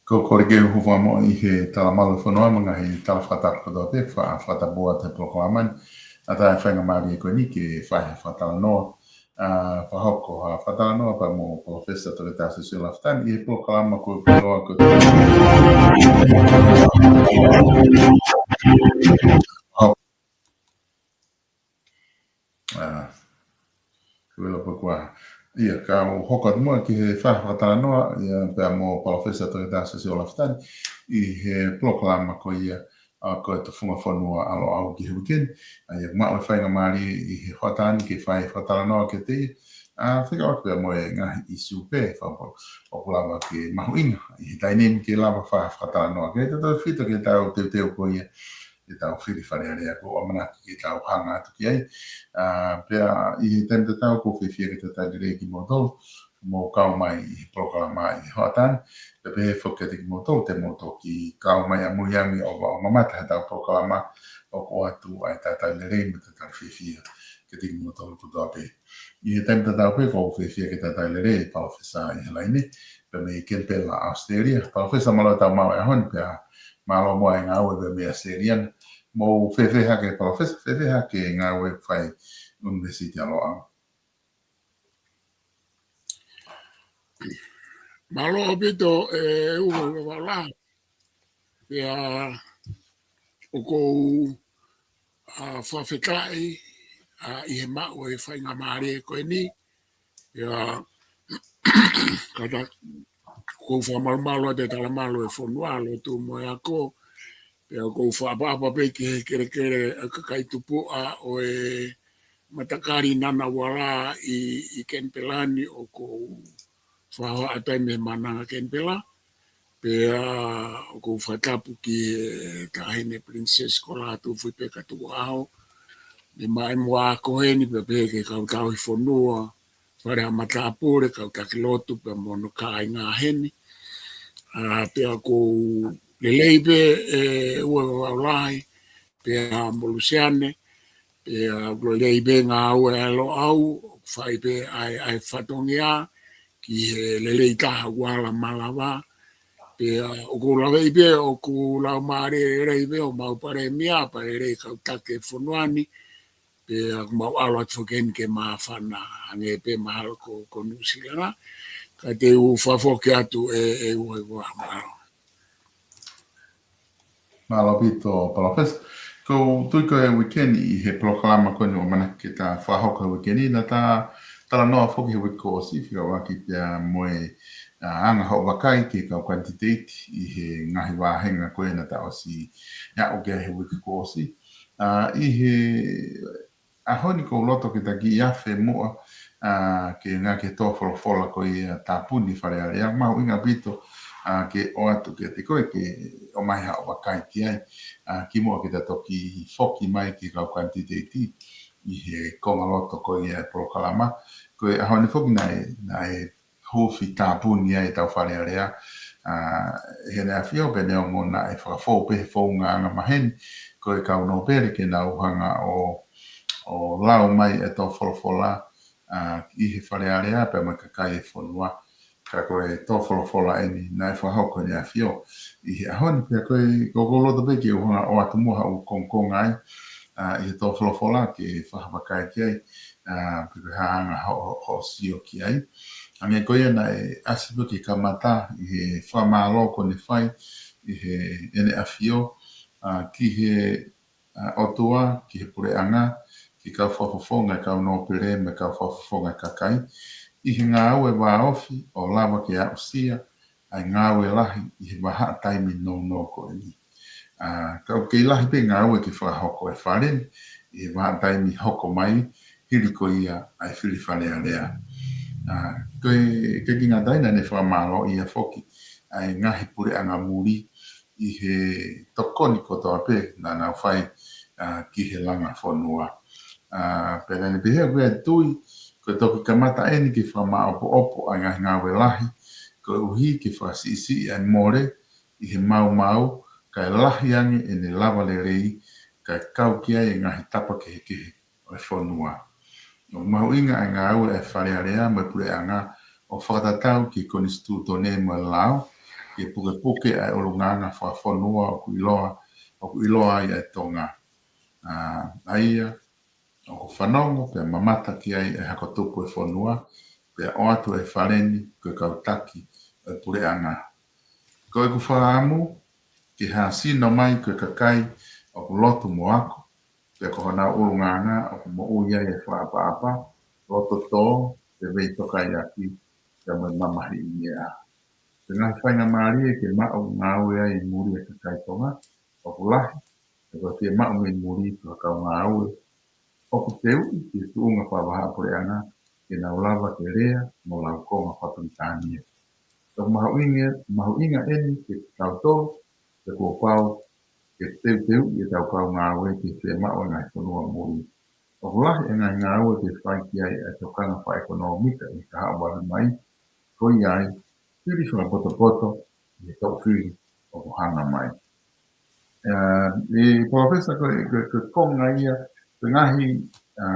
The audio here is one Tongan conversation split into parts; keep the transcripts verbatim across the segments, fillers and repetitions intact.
Ko e kole ke u hūfanga muʻa ʻi he talamalu ʻo e fonua mo e ngaahi tala fakatapu kotoa pē, fa-, fakatapu atu he polokalama ni. ʻA ia ko e faingamālie ko eni ke fai ha fakatalanoa, ʻa, fakahoko ha fakatalanoa pea mo Palōfesa Toketā Siosiua Lafitani ʻi he polokalama ko e Pilo ko ʻA, kau ʻilo pē kuo, ʻia, kau hoko atu muʻa ki he fai ha fakatalanoa, ʻia, pea mo Palōfesa Toketā Siosiua Lafitani ʻi he polokalama ko ia, ʻa, ko e Tufunga Fonua ʻa Loʻau ki he uike ni. ʻA ia, maʻu e faingamālie ʻi he hoʻatā ni ke fai ha fakatalanoa kiate ia. ʻA, fekauʻaki pea mo e ngaahi ʻīsiū pē, fakapapau ʻoku lava ke mahuʻinga ʻi he taimi ni ke lava fai ha fakatalanoa. Ke tau tefito ke tau teuteu ko ia ʻetau fili Fale Alea, ko e ʻamanaki ke tau hanga atu ki ai. ʻA, pea ʻi he taimi tatau ʻoku ou fiefia ke talitali lelei kimoutolu, mou kau mai ʻi he polokalama ʻi he hoʻatā ni, pea pehē foki kiate kimoutolu te mou toki kau mai ʻamui ange ʻo, ʻo mamata heʻetau polokalama, ʻoku ʻoatu ai e talitali lelei mo e talitali fiefia kiate kimoutolu kotoa pē. ʻI he taimi tatau pē ʻoku ou fiefia ke talitali lelei e Palōfesa ʻi he laine, pea mei Kenipela, ʻAositelēlia. Palōfesa, mālō e tau maʻu e ʻaho ni, pea mālō muʻa e ngāue pea mei ʻAositelēlia. Mou fēfē hake Palōfesa, fēfē hake e ngāue ʻoku fai ʻi he ʻUnivēsiti ʻa Loʻau? Mālō ʻaupito, ē, ʻUa Vaola. Pea ʻoku ou, ʻa, fakafetaʻi, ʻa, ʻi he maʻu e faingamālie ko eni. Pea, kātaki, ʻoku ou fakamalumalu atu e talamalu ʻo e fonua, lotu mo e ako. Pea ʻoku ou fakaʻapaʻapa pē ki he kelekele ʻa e kakai tupuʻa ʻo e matakali Ngunnawal ʻi, ʻi Kenipela ni, ʻoku ou fakahohaʻa atu ai mei he Maʻananga Kenipela. Pea ʻoku ou fakatapu ki he Taʻahine Pilinisesi ko Lātūfuipeka Tukuʻaho, ne maʻu e moa ko eni, pea pehē ki he kau tauhi fonua, Fale ʻa Matāpule, kau taki lotu, pea mo hono kāinga heni. ʻA, pea ʻoku lelei pē, ē, ʻUa Vaolahi, pea mo Lusiane, pea ʻoku lelei pē ngāue ʻa Loʻau, ʻoku fai pē ʻa e, ʻa e fatongia, ki he lelei taha ʻoku ala malava. Pea ʻoku ou laveʻi pē, ʻoku laumālie lelei pē homau Palēmia, pea lelei kau taki e fonua ni, pea ʻoku mau ʻalu atu foki eni ke māfana, hangē pē mahalo ko, ko Nuʻusila. Ka te u fakafoki atu ē, ē ʻUa, ʻUa, mālō. Mālō ʻaupito, Palōfesa. ʻOku ou tui ko e uike ni ʻi he polokalama ko eni ʻoku ʻamanaki ke ta fakahoko he uike ni, naʻa ta talanoa foki he uike kuo ʻosi, fekauʻaki pea mo e, ʻa, anga hoʻo vakai ki he kau kanititeiti ʻi he ngaahi vāhenga ko ē naʻa ta ʻosi aʻu ki ai he uike kuo ʻosi. ʻA, ʻi he ʻaho ni ʻoku ou loto ke ta kiʻi afe muʻa, ʻa, ki he ngaahi tō folofola ko ia tāpuni Fale Alea, mahuʻinga ʻaupito, ʻa, ke ʻoatu kiate koe ke ʻomai haʻo vakai ki ai, ʻa, kimuʻa ke ta toki foki mai ki he kau kanititeiti ʻi he konga loto ko ia e polokalama. Ko e ʻaho ni foki naʻe, naʻe huufi tāpuni ai ʻetau Fale Alea, ʻa, ʻe Heʻene ʻAfio, pea neongo naʻe fakafou pē he founga angamaheni ko e kau nōpele ke nau hanga ʻo, ʻo lau mai e tō folofola, ʻa, ʻi he Fale Alea pea mo e kakai e fonua. Ka ko e tō folofola eni naʻe fakahoko ʻe Heʻene ʻAfio ʻi he ʻaho ni, pea ko e, ʻoku ou loto pē ke u hanga ʻo ʻoatu muʻa haʻaku kongokonga ai, ʻa, ʻi he tō folofola ke fai ha vakai ki ai, ʻa, pe ko e hā e anga ho, ho, hoʻo sio ki ai. Hangē ko ia naʻe ʻasi pē ki he kamata ʻi he fakamālō kuo ne fai ʻe Heʻene ʻAfio, ʻa, ki he, ʻa, ʻOtua, ki he puleʻanga, ki he kau fakafofonga e kau nōpele, mo e kau fakafofonga e kakai, ʻi he ngāue vāofi ʻo lava ke aʻusia ʻa e ngāue lahi ʻi he vahaʻa taimi nounou ko eni. ʻA, ka ʻoku kei lahi pē ngāue ke fakahoko e Fale ni ʻi he vahaʻa taimi hoko mai, hili ko ia ʻa e fili Fale Alea. ʻA, ko e, ʻikai ke ngata ai naʻa ne fakamālōʻia foki ʻa e ngaahi puleʻanga muli ʻi he tokoni kotoa pē naʻa nau fai, ʻa, ki he langa fonua. ʻA, pea naʻa ne pehē ʻoku ʻikai tui, ko e toki kamata eni ke fakamāʻopoʻopo ʻa e ngaahi ngāue lahi, koeʻuhi ke fakasiʻisiʻi ʻa e mole ʻi he maumau, kae lahi ange ʻene lava lelei, kae kau ki ai e ngaahi tapa kehekehe ʻo e fonua. ʻOku mahuʻinga ʻa e ngāue ʻa e Fale Alea mo e puleʻanga ʻo fakatatau ki he konisitūtone mo e lao, ke pukepuke ʻa e ʻulungaanga fakafonua ʻoku ʻiloa, ʻoku ʻiloa ai ʻa e Tonga. ʻA, ʻa ia, ʻoku fanongo pea mamata ki ai ʻa e hako tupu ʻo e fonua, pea ʻoatu ʻa e fale ni ko e kau taki ʻo e puleʻanga. Ko ʻeku fakaʻamu ke hāsino mai ko e kakai ʻoku lotu mo ako, pea ko honau ʻulungaanga ʻoku moʻui ai ʻa e fakaʻapaʻapa, loto tō, pea veitokaiaki, pea mo e mamahiʻi meʻa. Ko e ngaahi faingamālie ke maʻu ngāue ai ʻi muli ʻa e kakai Tonga ʻoku lahi, pea ko e fiemaʻu mei muli ko ha kau ngāue ʻoku teuʻi ki he tuʻunga fakavahaʻapuleʻanga ke nau lava ke lea mo laukonga fakapilitānia. ʻOku mahuʻinga, mahuʻinga eni kiate kitautolu, pea kuo pau ke teuteuʻi ʻetau kau ngāue ke fiemaʻu ʻa e ngaahi fonua muli. ʻOku lahi ʻa e ngaahi ngāue ke fai ki ai ʻa e tokanga fakaʻekonōmika ʻi he kahaʻu vave mai, ko ia ai, fili fakapotopoto ʻi he toʻu fili ʻoku hanga mai. ʻE, ʻe Palōfesa, ko e, ko e, ko e konga ia, ko e ngaahi, ʻa,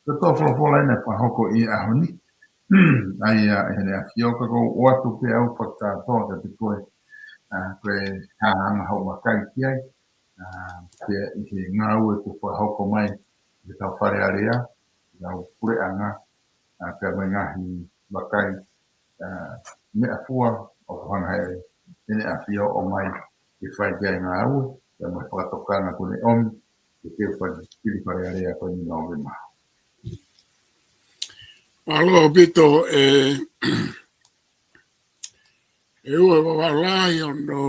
ko e tō folofola ʻeni ʻoku fakahoko ʻi he ʻaho ni. ʻA ia, ʻe Heʻene ʻAfio, ka ʻoku ou ʻoatu pē ʻa e fakakātoa kiate koe, ʻa, ko e hā ʻa e anga hoʻo vakai ki ai, ʻa, pea ʻi he ngāue kuo fakahoko mai ʻi heʻetau Fale Alea, ʻetau puleʻanga, ʻa, pea mo e ngaahi vakai, ʻa, meʻafua ʻoku hanga ʻe Heʻene ʻAfio ʻo ʻomai ke fai ki ai e ngāue, pea mo e fakatokanga kuo ne ʻomi, ke teu fai ki he Fale Alea ko eni ʻi Nōvema. Mālō ʻaupito, ʻe, ʻe ua vavalahi hono,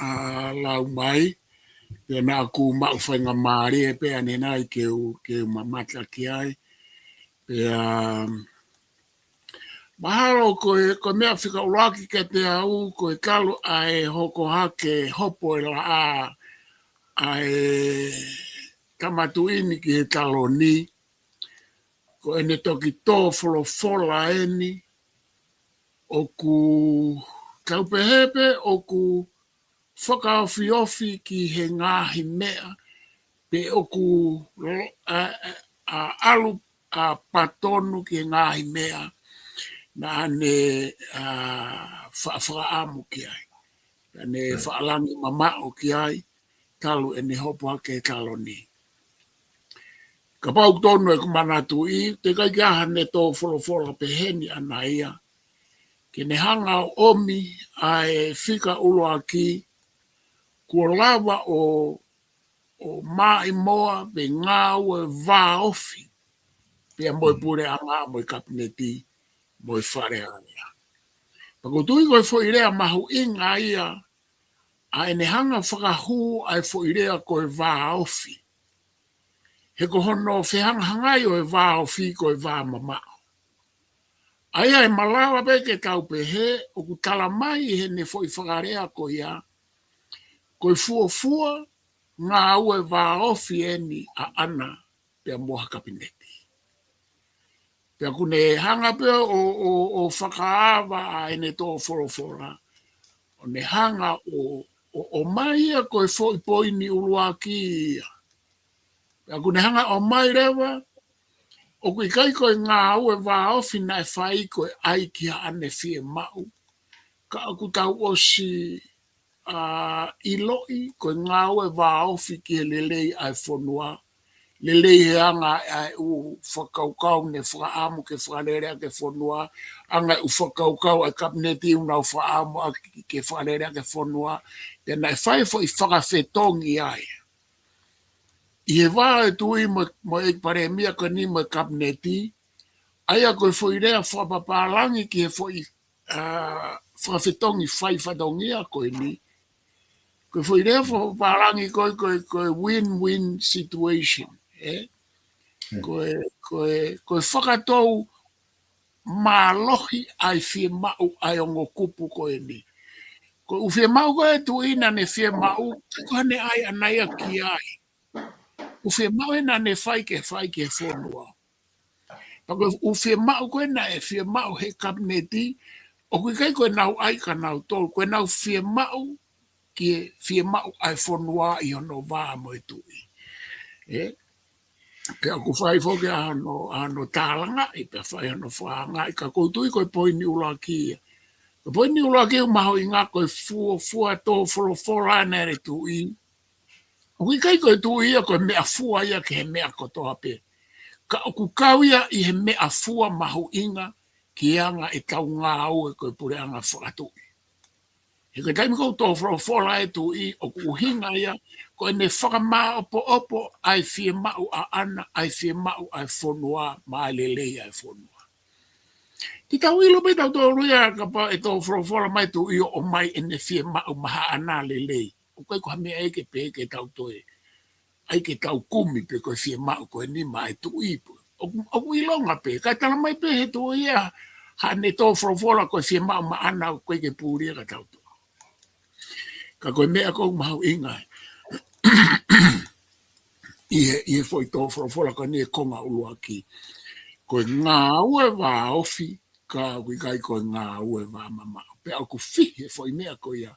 ʻa, lau mai, pea naʻa ku maʻu faingamālie pē ʻanenai ke u, ke u mamata ki ai. Pea, mahalo ko e, ko e meʻa fika ʻuluaki kiate au, ko e talu ʻa e hoko hake hopo e laʻā ʻa e Tama Tuʻi ni ki he taloni, ko ʻene toki tō folofola eni, ʻoku tau pehē pē ʻoku fakaofiofi ki he ngaahi meʻa, pe ʻoku, ʻa, ʻa, ʻa, ʻalu, ʻa, patonu ki he ngaahi meʻa naʻa ne, ʻa, fa-, fakaʻamu ki ai. Naʻa ne faʻa langi mamaʻo ki ai, talu ʻene hopo hake he taloni. Kapau ʻoku tonu ʻeku manatuʻi, teʻeki ai ke ʻi ai haʻane tō folofola peheni ʻaʻana ia, ke ne hanga ʻo ʻomi ʻa e fika ʻuluaki, kuo lava ʻo, ʻo maʻimoa pe ngāue vāofi, pea mo e puleʻanga, mo e Kapineti, mo e Fale Alea. Pea ʻoku ou tui ko e foʻi lea mahuʻinga ia, ʻa ʻene hanga fakahū ʻa e foʻi lea ko e vāofi. He ko hono fehangahangai ʻo e vāofi ko e vāmamaʻo. ʻA ia ʻe malava pē ke tau pehē, ʻoku tala mai ʻi heʻene foʻi fakalea ko ia, ko e fuofua ngāue vāofi eni ʻaʻana pea mo ha Kapineti. Pea ʻoku ne hanga pē ʻo, ʻo, ʻo fakaava ʻa ʻene tō folofola, ʻo ne hanga ʻo, ʻo, ʻomai ia ko e foʻi poini ʻuluaki ia. Pea ʻoku ne hanga ʻo ʻomai leva, ʻoku ʻikai ko e ngāue vāofi naʻe fai ko e ʻai ki haʻane fiemaʻu, ka ʻoku tau ʻosi, ʻa, ʻiloʻi ko e ngāue vāofi ki he lelei ʻa e fonua. Lelei he anga ʻa e ʻū fakakaukau ne fakaʻamu ke fakalelei ʻaki e fonua, anga e ʻū fakakaukau ʻa e Kapineti ʻoku nau fakaʻamu ʻaki ke fakalelei ʻaki e fonua, pea naʻe fai foʻi fakafetongi ai. ʻI he vā ʻo e Tuʻi mo, mo e ʻEiki Palēmia ko eni mo e Kapineti, ʻa ia ko e foʻi lea fakapapālangi ki he foʻi, ʻa, fakafetongi fai fatongia ko eni. Ko e foʻi lea fakapapālangi ko e, ko e, ko e win-win situation, ē? Ko e, ko e, ko e fakatou mālohi ʻa e fiemaʻu ʻa e ongo kupu ko eni. Ko e ʻū fiemaʻu ko e Tuʻi naʻa ne fiemaʻu, ko haʻane ʻai ʻaʻana ia ki ai. ʻŪ fiemaʻu ē naʻa ne fai ke fai ki he fonua. Pea ko e ʻū fiemaʻu ko ē naʻe fiemaʻu he Kapineti, ʻoku ʻikai ko ʻenau ʻai kia nautolu, ko ʻenau fiemaʻu ki he fiemaʻu ʻa e fonua ʻi hono vā mo e Tuʻi. Ē? Pea ʻoku fai foki ʻa hono, ʻa hono tālangaʻi, pea fai hono fakaangaʻi, ka ʻoku ou tui ko e poini ʻuluaki ia. Ko e poini ʻuluaki ʻoku mahuʻinga ko e fuofua tō folofola ʻa e tuʻi. ʻOku ʻikai ko e tuʻi ia ko e meʻafua ia ki he meʻa kotoa pē. Ka ʻoku kau ia ʻi he meʻafua mahuʻinga ki he anga ʻetau ngāue ko e puleʻanga fakatuʻi. He ko e taimi ʻoku tō folofola e tuʻi ʻoku ʻuhinga ia ko ʻene fakamāʻopoʻopo ʻa e fiemaʻu ʻaʻana, ʻa e fiemaʻu ʻa e fonua, mo e lelei ʻa e fonua. Te tau ʻilo pē tautolu ia kapau ʻe tō folofola mai tuʻi ʻo ʻomai ʻene fiemaʻu mo haʻana lelei. ʻOku ʻikai ko ha meʻa ia ke pehē ke tau toe ʻai ke tau kumi pē ko e fiemaʻu ko eni maʻa e tuʻi pē. ʻOku, ʻoku ʻilonga pē, ka tala mai pē he tuʻi ia haʻane tō folofola ko e fiemaʻu maʻana ʻoku ʻikai ke puli ia kia tautolu. Ka ko e meʻa ʻoku mahuʻinga ʻi he, ʻi he foʻi tō folofola ko eni e konga ʻuluaki. Ko e ngāue vāofi, ka ʻoku ʻikai ko e ngāue vāmamaʻo. Pea ʻoku fihi e foʻi meʻa ko ia.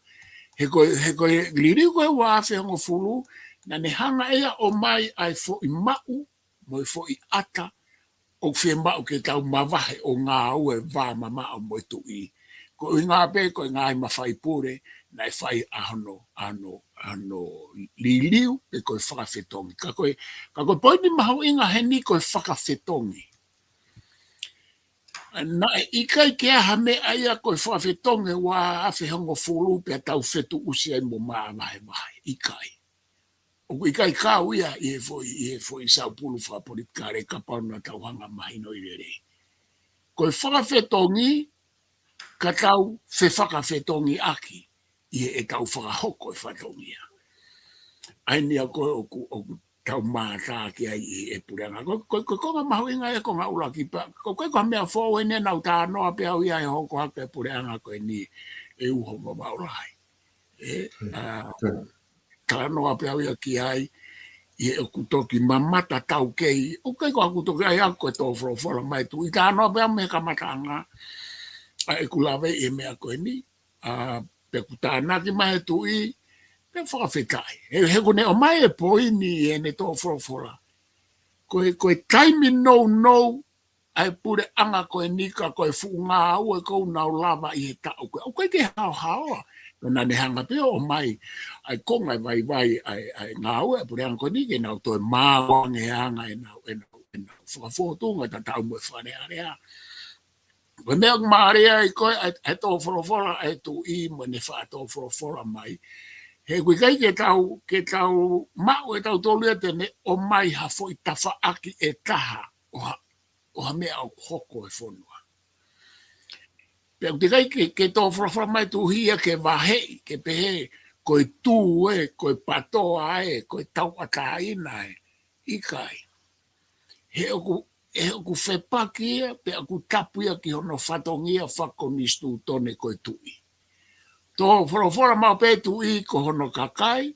He ko e, he ko e liliu ko e ua afe hongofulu, naʻa ne hanga ʻe ia ʻo ʻomai ʻa e foʻi maʻu, mo e foʻi ʻata, ʻoku fiemaʻu ke tau mavahe ʻo ngāue vāmamaʻo mo e tuʻi. Ko e ʻuhinga pē, ko e ngaahi mafai pule, naʻe fai ʻa hono, ʻa hono, ʻa hono liliu, pe ko e fakafetongi. Ka ko e, ka ko e poini mahuʻinga heni ko e fakafetongi. Naʻe ʻikai ke ʻi ai ha meʻa ia ko e fakafetongi ua afe hongofulu pea tau fetuʻusi ai mo māvahevahe. ʻIkai. ʻOku ʻikai kau ia ʻi he foʻi, ʻi he foʻi saupulu fakapolitikale kapau naʻa tau hanga mahinoʻi lelei. Ko e fakafetongi ka tau fefakafetongiʻaki ʻi heʻetau fakahoko e fatongia. ʻA eni ia ko ē ʻoku, ʻoku tau mātā ki ai ʻi he puleʻanga. Ko, ko, ko e konga mahuʻinga ia e konga ʻuluaki pea. Ko, ko e, ko e meʻa foʻou eni naʻa ku talanoa pē au ia he hoko hake e puleʻanga ko eni ʻe Uho Vavaʻu Lahi. ʻE, ʻa, talanoa pē au ia ki ai, ʻi heʻeku toki mamata taukei, ʻoku ʻikai ko ʻeku toki ʻai ʻeku ko e tō folofola mai tuʻi, talanoa pē au mei he kamataʻanga, ʻa ʻeku lave ʻi he meʻa ko eni, ʻa, pea ʻoku tānaki mai e tuʻi, pea fakafetaʻi. He, he ʻoku ne ʻomai e poini ʻi heʻene tō folofola. Ko e, ko e taimi nounou, ʻa e puleʻanga ko eni ka ko e fuʻu ngāue ʻoku nau lava ʻi he taʻu ko ē. ʻOku ʻikai ke haohaoa. Pea naʻa ne hanga pē ʻo ʻomai ʻa e konga e vaivai ʻa e, ʻa e ngāue ʻa e puleʻanga ko eni ke nau toe maau ange ʻa e anga ʻenau, ʻenau, ʻenau fakafōtunga tatau mo e Fale Alea. Ko e meʻa ʻoku mālie ai ko ē ʻa e, ʻa e tō folofola ʻa e tuʻi mo ʻene faʻa tō folofola mai. He ʻoku ʻikai ke tau, ke tau maʻu ʻe tautolu ia te ne ʻomai ha foʻi tafaʻaki ʻe taha ʻo ha ʻo ha meʻa ʻoku hoko he fonua. Pea ʻoku teʻeki ai ke, ke tō folofola mai tuʻi ia ke vaheʻi, ke pehē, ko e tū ē, ko e patoa ē, ko e tauʻatāina ē, ʻikai. He ʻoku, he ʻoku fepaki ia, pea ʻoku tapu ia ki hono fatongia fakakonisitūtone ko e tuʻi. Tō folofola maʻu pē tuʻi ko hono kakai,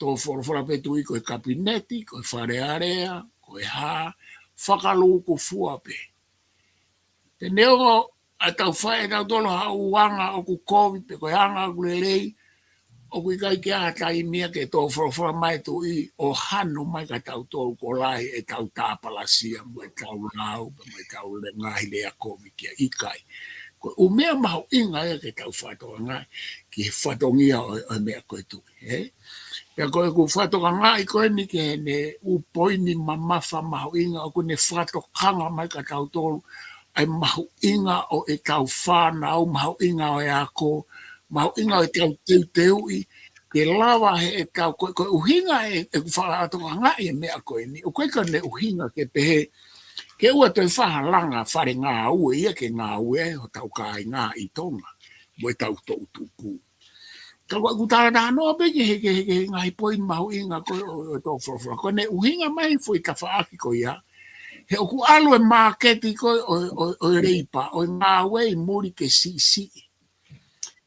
tō folofola pē tuʻi ko e kapineti, ko e Fale Alea, ko e hā, fakalūkufua pē. Pea neongo ʻa e tau fai ʻe tautolu ha ʻū anga ʻoku kovi, pe ko e anga ʻoku lelei, ʻoku ʻikai ke ʻi ai ha taimi ia ke tō folofola mai tuʻi ʻo hanu mai kia tautolu ko e lahi ʻetau tāpalasia mo ʻetau lau, mo ʻetau le-, ngaahi lea kovi ki ai, ʻikai. Ko e ʻū meʻa mahuʻinga ia ke tau fakatokangaʻi ki he fatongia ʻo, ʻo e meʻa ko e tuʻi, ē? Pea ko ʻeku fakatokangaʻi ko eni ki heʻene ʻū poini mamafa mahuʻinga ʻoku ne fakatokanga mai kia tautolu ʻa e mahuʻinga ʻo ʻetau fānau, mahuʻinga ʻo e ako, mahuʻinga ʻo ʻetau teuteuʻi, ke lava heʻetau, ko, ko e ʻuhinga ē, ʻeku fakatokangaʻi e meʻa ko eni, ʻoku ʻikai ko ʻene ʻuhinga ke pehē, ke ʻoua toe fai ha langa fale ngāue ia ke ngāue ai hotau kāinga ʻi Tonga, mo ʻetau toʻutupu. Ka ʻoku ou talatalanoa pē ki he, ki he, ki he ngaahi poini mahuʻinga ko ē ʻo, ʻo e tō folofola. Ko ʻene ʻuhinga mai foʻi tafaʻaki ko ia, he ʻoku ʻalu e māketi ko ē ʻo, ʻo, ʻo e leipa, ʻo e ngāue ʻi muli ke siʻisiʻi.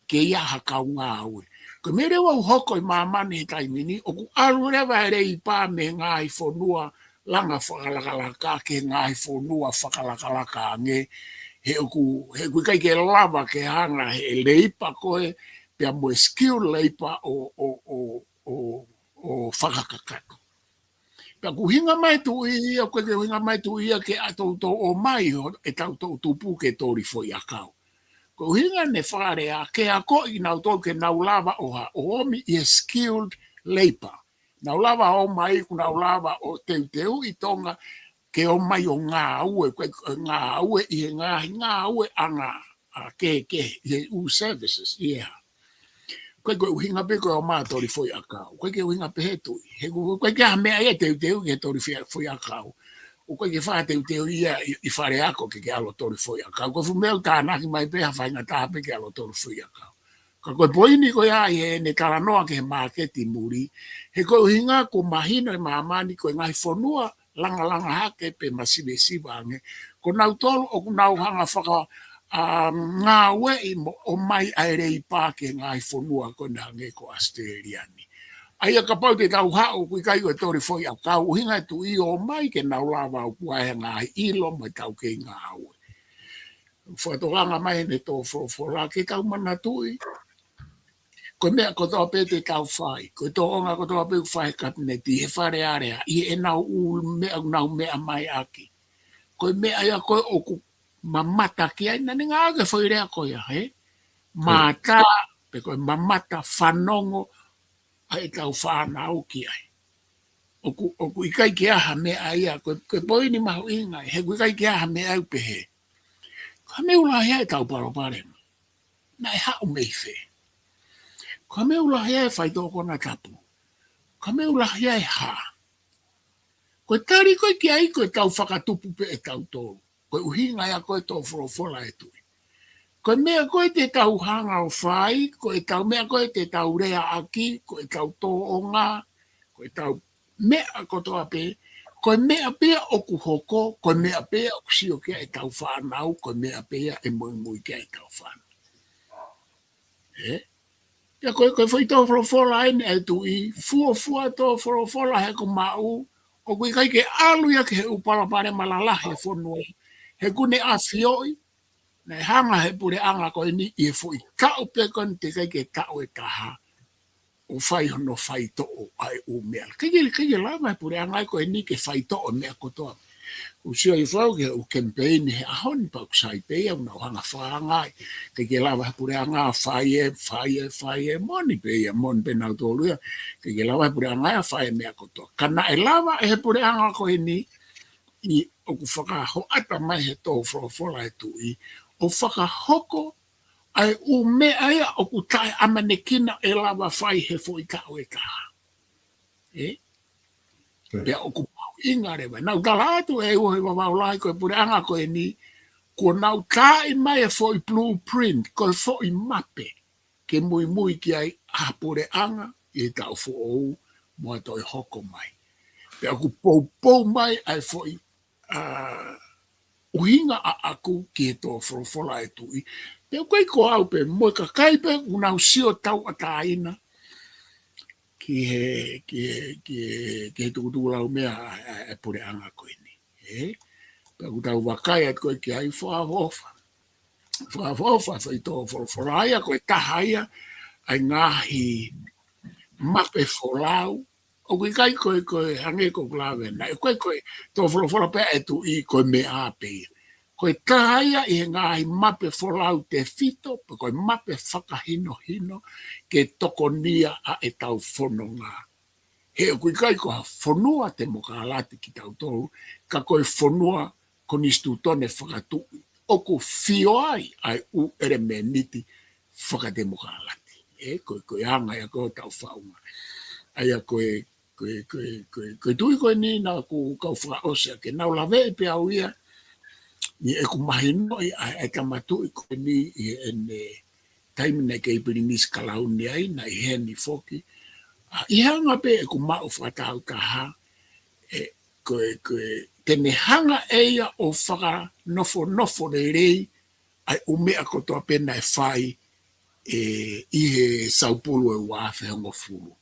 Ke ʻi ai ha kau ngāue. Ko e meʻa leva ʻoku hoko ʻi māmani he taimi ni, ʻoku ʻalu leva e leipa mei he ngaahi fonua langa fakalakalaka ki he ngaahi fonua fakalakalaka ange, he ʻoku, he ʻoku ʻikai ke lava ke hanga he leipa ko ē, pea mo e skilled labor ʻo, ʻo, ʻo, ʻo, ʻo fakakakato. Pea ʻoku ʻuhinga mai tuʻi ia, ʻoku ʻikai ke ʻuhinga mai tuʻi ia ke ʻa toutou ʻomai ho, ʻetau toʻutupu ke toli foʻiʻakau. Ko e ʻuhinga ʻene fakalea ke akoʻi kinautolu ke nau lava ʻo ha, ʻo ʻomi ʻi he skilled labor. Nau lava ʻo mai, kuo nau lava ʻo teuteuʻi Tonga ke ō mai ʻo ngāue, ko e ngāue ʻi he ngaahi ngāueʻanga ʻa kehekehe, ʻi he ʻū services, ʻi he hā. Ko e, ko e ʻuhinga pē ko e ō mai ʻo toli foʻiʻakau. Ko e, ko e ʻuhinga pē he tuʻi. He ʻoku, ʻoku ʻikai ke ʻi ai ha meʻa ia ʻe teuteu ke toli foʻi, foʻiʻakau. ʻOku ʻikai ke fakateuteuʻi ia ʻi, ʻi faleako ke, ke ʻalu ʻo toli foʻiʻakau. Ko e fuʻu meʻa ʻoku tānaki mai pē ha faingataʻa pē ke ʻalu ʻo toli foʻiʻakau. Ka ko e poini ko ia ʻi heʻene talanoa ki he māketi muli. He ko e ʻuhinga kuo mahino ʻe māmani ko e ngaahi fonua langalanga hake pe masivesiva ange. Ko nautolu ʻoku nau hanga faka, ʻa, ngāueʻi mo ʻomai ʻa e leipā ki he ngaahi fonua ko ena hangē ko ʻAositelēlia ni. ʻA ia kapau te tau haʻu ʻoku ʻikai ko e toli foʻiʻakau, ʻuhinga e tuʻi ʻo ō mai ke nau lava ʻoku ʻi ai e ngaahi ʻilo mo e taukei ngāue. Fakatokanga mai ʻene tō folofola ke tau manatuʻi. Ko e meʻa kotoa pē te tau fai, ko e tōʻonga kotoa pē ʻoku fai he kapineti, he Fale Alea, ʻi heʻenau ʻū meʻa, ʻenau meʻa mai ʻaki. Ko e meʻa ia ko ē ʻoku mamata ki ai, naʻa ne ngāueʻaki e foʻi lea ko ia, he? Mātā, pe ko e mamata fanongo ʻa ʻetau fānau ki ai. ʻOku, ʻoku ʻikai ke ʻi ai ha meʻa ia, ko e, ko e poini mahuʻinga, he ʻoku ʻikai ke ʻi ai ha meʻa ia ʻoku pehē. Ko e meʻa ʻoku lahi ai ʻetau palopalema. Naʻe haʻu mei fē? Ko e meʻa ʻoku lahi ai e faitoʻo konatapu. Ko e meʻa ʻoku lahi ai e hā? Ko e tali ko ē ki ai ko ʻetau fakatupu pē ʻe tautolu. Ko e ʻuhinga ia ko ē tō folofola e tuʻi. Ko e meʻa ko ē te tau hanga ʻo fai, ko ʻetau meʻa ko ē te tau leaʻaki, ko ʻetau tōʻonga, ko ʻetau meʻa kotoa pē, ko e meʻa pē ia ʻoku hoko, ko e meʻa pē ia ʻoku sio ki ai ʻetau fānau, ko e meʻa pē ia ʻe muimui ki ai ʻetau fānau. Ē? Pea ko e, ko e foʻi tō folofola eni ʻa e tuʻi, fuofua tō folofola he ʻoku maʻu, ʻoku ʻikai ke ʻalu ia ki he ʻū palopalema lalahi e fonua. He ʻoku ne ʻafioʻi, naʻe hanga he puleʻanga ko eni ʻi he foʻi taʻu pē ko eni teʻeki ai ke taʻu ʻe taha ʻo fai hono faitoʻo ʻa e ʻū meʻa. ʻIkai ke, ʻikai ke lava he puleʻanga ko eni ke faitoʻo e meʻa kotoa. ʻOku sio hifo au ki he ʻū kemipeini he ʻaho ni pea ʻoku sai pē ia ʻoku nau hanga fakaangaʻi. ʻIkai ke lava he puleʻanga fai e, fai e, fai e, moʻoni pē ia, moʻoni pē nautolu ia. ʻIkai ke lava he puleʻanga ia fai e meʻa kotoa. Ka naʻe lava ʻe he puleʻanga ko eni ʻi ʻoku fakahoʻata mai he tō folofola e tuʻi, ʻo fakahoko ʻa e ʻū meʻa ia ʻoku taʻeʻamanekina ʻe lava fai he foʻi taʻu ʻe taha. Ē? Pea ʻoku mahuʻinga leva. Naʻa ku tala atu ʻe ua he vavau lahi ko e puleʻanga ko eni, kuo nau taaʻi mai e foʻi blueprint, ko e foʻi mape, ke muimui ki ai ʻa e puleʻanga ʻi he taʻu foʻou mo e toe hoko mai. Pea ʻoku poupou mai ʻa e foʻi, ʻa, ʻuhinga ʻaʻaku ki he tō folofola e tuʻi. Pea ʻoku ʻikai ko au pē mo e kakai pē ʻoku nau sio tauʻatāina ki he, ki he, ki he, ki he tukutuku lau meʻa ʻa, ʻa, ʻa e puleʻanga ko eni. Ē? Pea ʻoku tau vakai atu ko ē ki ai fakaʻofoʻofa. Fakaʻofoʻofa, foʻi tō folofola ia, ko e taha ia ʻa e ngaahi mape folau. ʻOku ʻikai ko e, ko e hangē ko ʻeku lave ʻanenai. ʻOku ʻikai ko e tō folofola pē ʻa e tuʻi ko e meʻa pē ia. Ko e taha ia ʻi he ngaahi mape folau tefito, pe ko e mape fakahinohino ke tokonia ʻa ʻetau fononga. He ʻoku ʻikai ko ha fonua temokalati kitautolu, ka ko e fonua konisitūtone fakatuʻi. ʻOku fio ai ʻa e ʻū ʻelemēniti fakatemokalati. Ē, ko e, ko e anga ia ko ē ʻetau faʻunga. ʻA ia ko e, ko e, ko e, ko e, ko e tuʻi ko eni naʻa ku kau fakaʻosi ʻa ke nau laveʻi pē au ia, ʻi heʻeku mahinoʻi ʻa e, ʻa e tama tuʻi ko eni ʻi heʻene taimi naʻe kei Pilinisi Kalauni ai, naʻe ʻi heni foki. ʻA, ʻi he anga pē ʻeku maʻu fakatāutaha, ē, ko e, ko e, te ne hanga ʻe ia ʻo fakanofonofo lelei ʻa e ʻū meʻa kotoa pē naʻe fai, ē, ʻi he Saupulu ʻe ua afe hongofulu.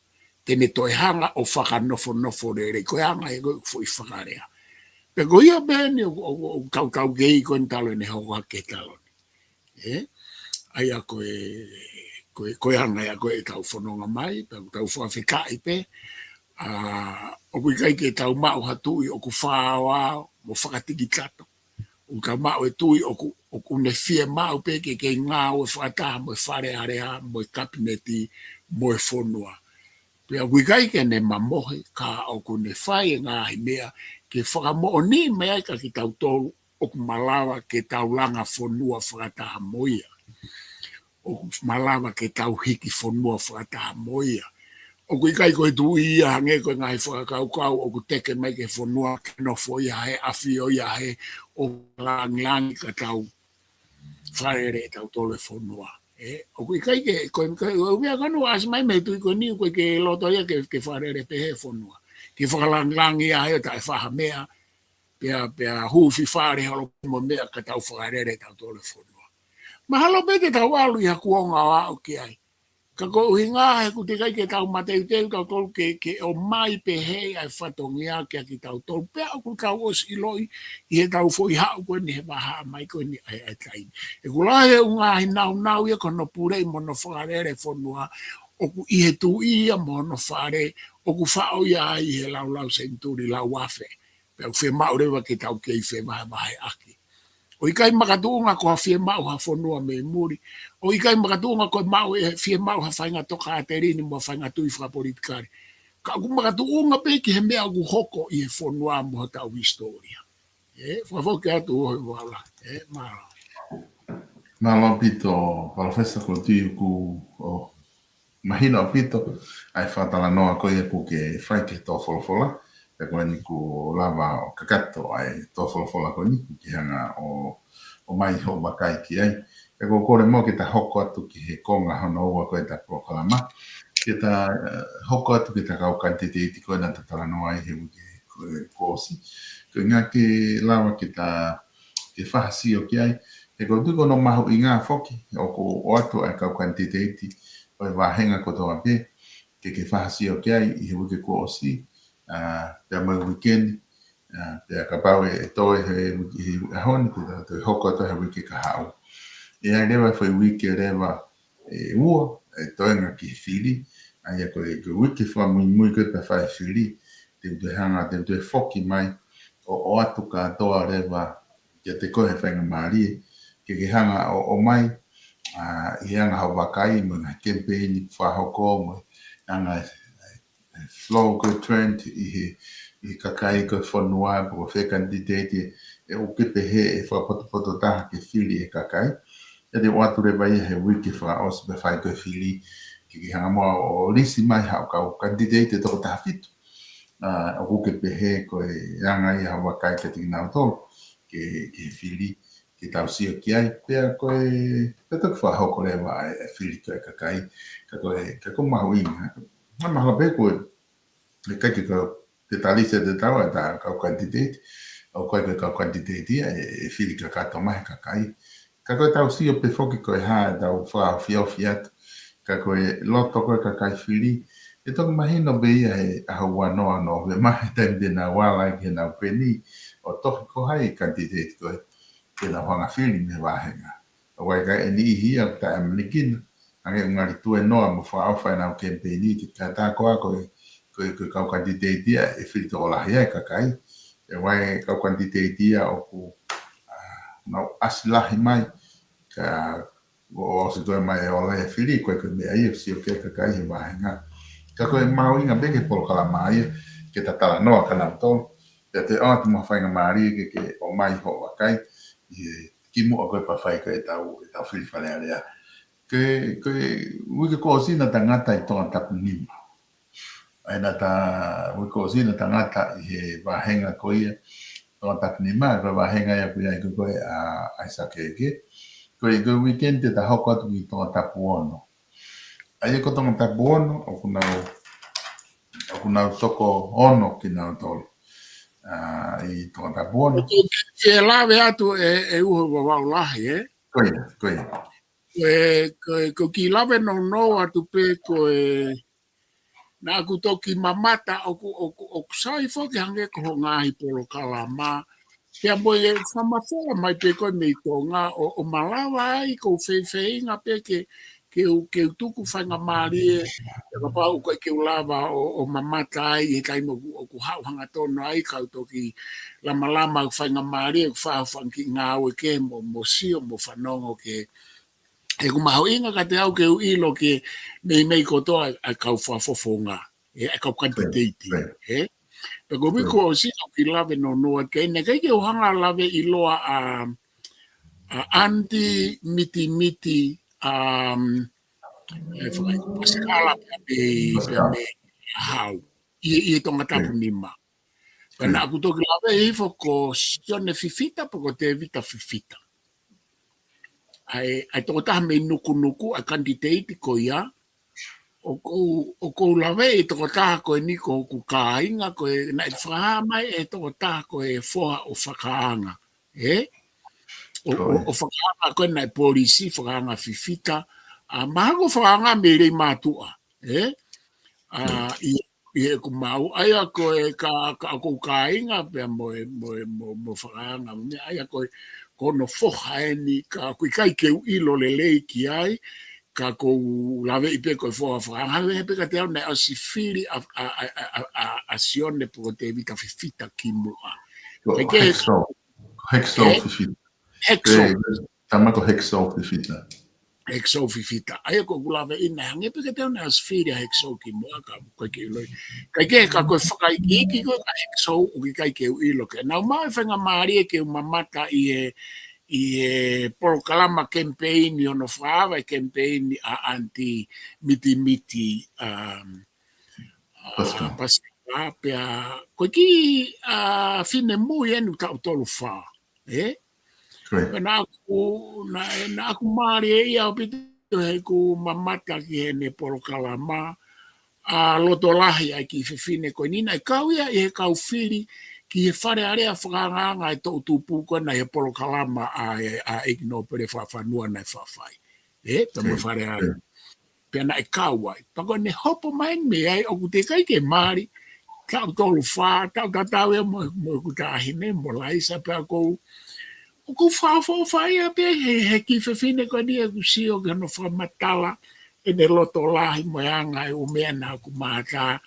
Te ne toe hanga ʻo fakanofonofo lelei, ko e anga ia ko ē ʻeku foʻi fakalea. Pea ko ia pē eni ʻoku, ʻoku, ʻoku tautau ki ai ko eni talu ʻene hoko hake he taloni. Ē? ʻA ia ko e, ko e, ko e anga ia ko ē ʻetau fononga mai, pea ʻoku tau fakafetaʻi pē, ʻa, ʻoku ʻikai ke tau maʻu ha tuʻi ʻoku fāoao mo fakatikitato. ʻOku tau maʻu e tuʻi ʻoku, ʻoku ne fiemaʻu pē ke kei ngāue fakataha mo e Fale Alea, mo e Kapineti, mo e fonua. Pea ʻoku ʻikai ke ne mamohe, ka ʻoku ne fai e ngaahi meʻa ke fakamoʻoni mai ai kia kitautolu ʻoku malava ke tau langa fonua fakataha mo ia. ʻOku malava ke tau hiki fonua fakataha mo ia. ʻOku ʻikai ko e tuʻi ia hangē ko e ngaahi fakakaukau ʻoku teke mai ki he fonua ke nofo ia hē, ʻafio ia hē, ʻo langilangi ka tau fakalele ʻe tautolu e fonua. ʻE, ʻoku ʻikai ke, ko e, ko e, ʻoku ʻikai ke ʻasi mai mei he tuʻi ko eni, ʻoku ʻikai ke loto ia ke, ke fakalele pehē e fonua. Ke fakalangilangi ia hē ʻo taʻefaʻahinga meʻa, pea, pea hū fifale holo mo e meʻa ka tau fakalele ʻe tautolu e fonua. Mahalo pē te tau ʻalu ʻi ha kuonga ʻo aʻu ki ai. Ka ko e ʻuhinga he ʻoku teʻeki ai ke tau mateuteu tautolu ke, ke ʻomai pehē ʻa e fatongia kia kitautolu. Pea ʻoku tau ʻosi ʻiloʻi ʻi heʻetau foʻi haʻu ko eni he vahaʻa mai ko eni ʻa e, ʻa e taimi. ʻOku lahi e ngaahi naunau ia ko hono puleʻi mo hono fakalele e fonua, ʻoku ʻi he tuʻi ia mo hono fale, ʻoku faʻo ia ai ʻi he laulau senituli lauafe. Pea ʻoku fiemaʻu leva ke tau kei fevahevaheʻaki. ʻOku ʻikai makatuʻunga ko ha fiemaʻu ha fonua mei muli. ʻOku ʻikai makatuʻunga ko e maʻu e fiemaʻu ha faʻahinga tokāteline mo ha faʻahinga tui fakapolitikale. Ka ʻoku makatuʻunga pē ki he meʻa ʻoku hoko ʻi he fonua mo hotau hisitōlia. ʻE, fakafoki atu ʻo he vala. ʻE, mālō. Mālō ʻaupito, Palōfesa, ko e tui ʻoku, ʻo, mahino ʻaupito ʻa e fakatalanoa ko ia ʻoku ke fai ki he tō folofola. Pea ko eni kuo lava ʻo kakato ʻa e tō folofola ko eni, ʻoku ke hanga ʻo, ʻomai hoʻo vakai ki ai. Pea ʻoku ou kole muʻa ke ta hoko atu ki he konga hono ua ko ē ʻeta polokalama. Ke ta, eh, hoko atu ki heʻeta kau kanititeiti ko ē naʻa ta talanoa ai he uike ko ē kuo ʻosi. Ko e ʻuhinga ke lava ke ta, ke fakasio ki ai. He ʻoku ou tui ko hono mahuʻinga foki, ʻoku ʻoatu ʻa e kau kanititeiti ʻo e vāhenga kotoa pē, ke ke fakasio ki ai ʻi he uike kuo ʻosi, ʻa, pea mo e uike ni, ʻa, pea kapau ʻe toe he uike, he ʻaho ni, pea toe hoko atu he uike kahaʻu. ʻE ʻi ai leva e foʻi uike leva ʻe ua, ʻe toenga ki he fili, ʻa ia ko e, ko e uike fakamuimui ko ē pea fai e fili, te u toe hanga, te u toe foki mai, ʻo, ʻoatu kātoa leva, kiate koe he faingamālie, ke ke hanga ʻo, ʻomai, ʻa, ʻi he anga hoʻo vakai, mo e ngaahi kemipeini fakahoko, mo e anga e, e flow ko e trend ʻi he, ʻi he kakai ko e fonua, pe ko fē kanititeiti, ʻe ʻoku ke pehē ʻe fakapotopoto taha ke fili ʻe he kakai. ʻE te ʻoatu leva ia he uike fakaʻosi pea fai ko ē fili, ke ke hanga muʻa ʻo lisi mai haʻo kau kanititeiti ʻe toko taha fitu. ʻA, ʻoku ke pehē ko e anga ia hoʻo vakai kiate kinautolu, ke, ke fili, ke tau sio ki ai, pea ko e, pea toki fakahoko leva ʻa e, ʻa e fili ko ē ʻa e kakai, ka ko e, ka ko e mahuʻinga. Mahalo pē ko e, ʻikai ke ko e, te ta lisi ʻe tautolu ʻa ʻeta kau kanititeiti, ʻoku ʻikai ko e kau kanititeiti ia ʻe, ʻe fili kakato mai ʻe he kakai. Ka ko ʻetau sio pē foki ko e hā ʻetau fakaofiofi atu. Ka ko e loto ko ē ʻa e kakai fili, ʻe toki mahino pē ia he ʻaho ua noa ʻo Nōvema he taimi te nau ala ai ki heʻenau peni, ʻo tohi ko hai e kanititeiti ko ē, ke nau hanga fili mei he vāhenga. ʻOku ʻikai ko e niʻihi ia ʻoku taʻeʻamanekina, hangē ʻoku ngali tuenoa mo fakaʻofa ʻenau kemipeini, ke kātaki ko ā ko e, ko e, ko e kau kanititeiti ia ʻe fili tokolahi ai e kakai. ʻE ʻi ai e kau kanititeiti ia ʻoku, ʻa, nau ʻasi lahi mai, ka ʻosi ko ē mai e ola e fili, ko e, ko e meʻa ia ʻoku sio ki ai e kakai he vāhenga. Ka ko e mahuʻinga pē ki he polokalama ia, ke ta talanoa kia nautolu, pea te u ʻoatu mo ha faingamālie ke ke ʻomai hoʻo vakai, ʻi he kimuʻa ko ē pea fai ko ē ʻetau, ʻetau fili Fale Alea. Ke, ko e uike kuo ʻosi naʻa ta ngata ʻi Tongatapu nima. ʻA ia naʻa ta, uike kuo ʻosi naʻa ta ngata ʻi he vāhenga ko ia Tongatapu nima, ko e vāhenga ia ʻoku ʻi ai ko ē ʻa, ʻa ʻAisake Eke. Ko e, ko e uike ni te ta hoko atu ki Tongatapu ono. ʻA ia ko Tongatapu ono, ʻoku nau, ʻoku nau toko ono kinautolu. ʻA, ʻi Tongatapu ono. ʻOku ke lave atu ē, ʻe Uho Vavau Lahi, ē? Ko ia, ko ia. Ko e, ko e, ko e kiʻi lave nounou atu pē ko e, naʻa ku toki mamata ʻoku, ʻoku, ʻoku sai foki hangē ko hoʻo ngaahi polokalama. Pea mo e fakamafola mai pē ko ē mei Tonga ʻo, ʻo malava ai, ʻoku ou feifeinga pē ke, ke u, ke u tuku faingamālie, ʻe kapau ʻoku ʻikai ke u lava ʻo, ʻo mamata ai he taimi ʻoku, ʻoku haʻu hangatonu ai, ka u toki lamalama ʻoku faingamālie, ʻoku faʻa fanga kiʻi ngāue kehe mo, mo sio, mo fanongo ki he, he ʻoku mahuʻinga kiate au ke u ʻilo ki he meimei kotoa ʻa e kau fakafofonga, ʻa e kau kanititeiti, ē? Pea ko e meʻa ko ē ʻosi ʻoku ou kiʻi lave nounou ki ai, naʻe ʻikai ke u hanga ʻo lave ʻiloa ʻa, ʻa Aunty Mitimiti, um, ʻe fai ko Pasikala pea mei, pea mei Hau. ʻI, ʻi Tongatapu nima. Pea naʻa ku toki lave hifo ko Sione Fifita, pe ko Tevita Fifita. ʻA e, ʻa e tokotaha mei Nukunuku, ʻa e kanititeiti ko ia, ʻoku ou, ʻoku ou lave ʻi he tokotaha ko eni ko hoku kāinga, ko e naʻe fakahā mai ʻe he tokotaha ko e foha ʻo Fakaanga. Ē? ʻO, ʻo, ʻo Fakaanga ko e naʻe polisi, Fakaanga Fifita. ʻA, mahalo ko Fakaanga mei Leimātuʻa. Ē? ʻA, ʻi, ʻi heʻeku maʻu, ʻa ia ko e ka, ka ʻoku ou kāinga pea mo e, mo e, mo, mo Fakaanga, ʻa ia ko e, ko hono foha eni, ka ʻoku ʻikai ke u ʻilo lelei ki ai, ka ʻoku ou laveʻi pē ko e foha Fakaanga, he pē kiate au naʻe ʻosi fili ʻa, ʻa, ʻa Sione pe ko Tevita Fifita kimuʻa. Ko Hexo, Hexo Fifita. Hexo. Tama ko Hexo Fifita. Hexo Fifita. ʻA ia ko ʻeku laveʻi naʻe hangē pē kiate au naʻe ʻosi fili ʻa Hexo kimuʻa ka ʻoku ʻikai ke u ʻilo. Ka ʻikai ke, ka ko e fakaikiiki ko ē ka Hexo ʻoku ʻikai ke u ʻilo ke. Naʻa ku maʻu e faingamālie ke u mamata ʻi he, ʻi he polokalama kemipeini ʻo hono fakaava e kemipeini ʻa Aunty Mitimiti, um, Pasikala. Pasikala, pea ko e kiʻi, ʻa, finemui eni taʻu tolu fā. Ē? Pea naʻa ku, naʻe, naʻa ku mālieʻia ʻaupito heʻeku mamata ki heʻene polokalama, ʻa, loto lahi ʻa e kiʻi fefine ko eni naʻe kau ia ʻi he kau fili ki he Fale Alea fakaangaanga ʻa e toʻu tupu ko ena ʻi he polokalama ʻa, ʻa e ʻEiki Nōpele Fakafanua naʻe faʻa fai. Ē, pea mo e Fale Alea. Pea naʻe kau ai. Pea ko ʻene hopo mai mei ai ʻoku teʻeki ai ke mali, taʻu tolu fā, taʻu tatau ia mo, mo ʻeku taʻahine, mo Laisa pea ʻoku ou, ʻoku ou fakaʻofoʻofa ia pē he, he kiʻi fefine ko eni ʻeku sio ki hono fakamatala, ʻene loto lahi mo e anga e ʻū meʻa naʻa ku mamata.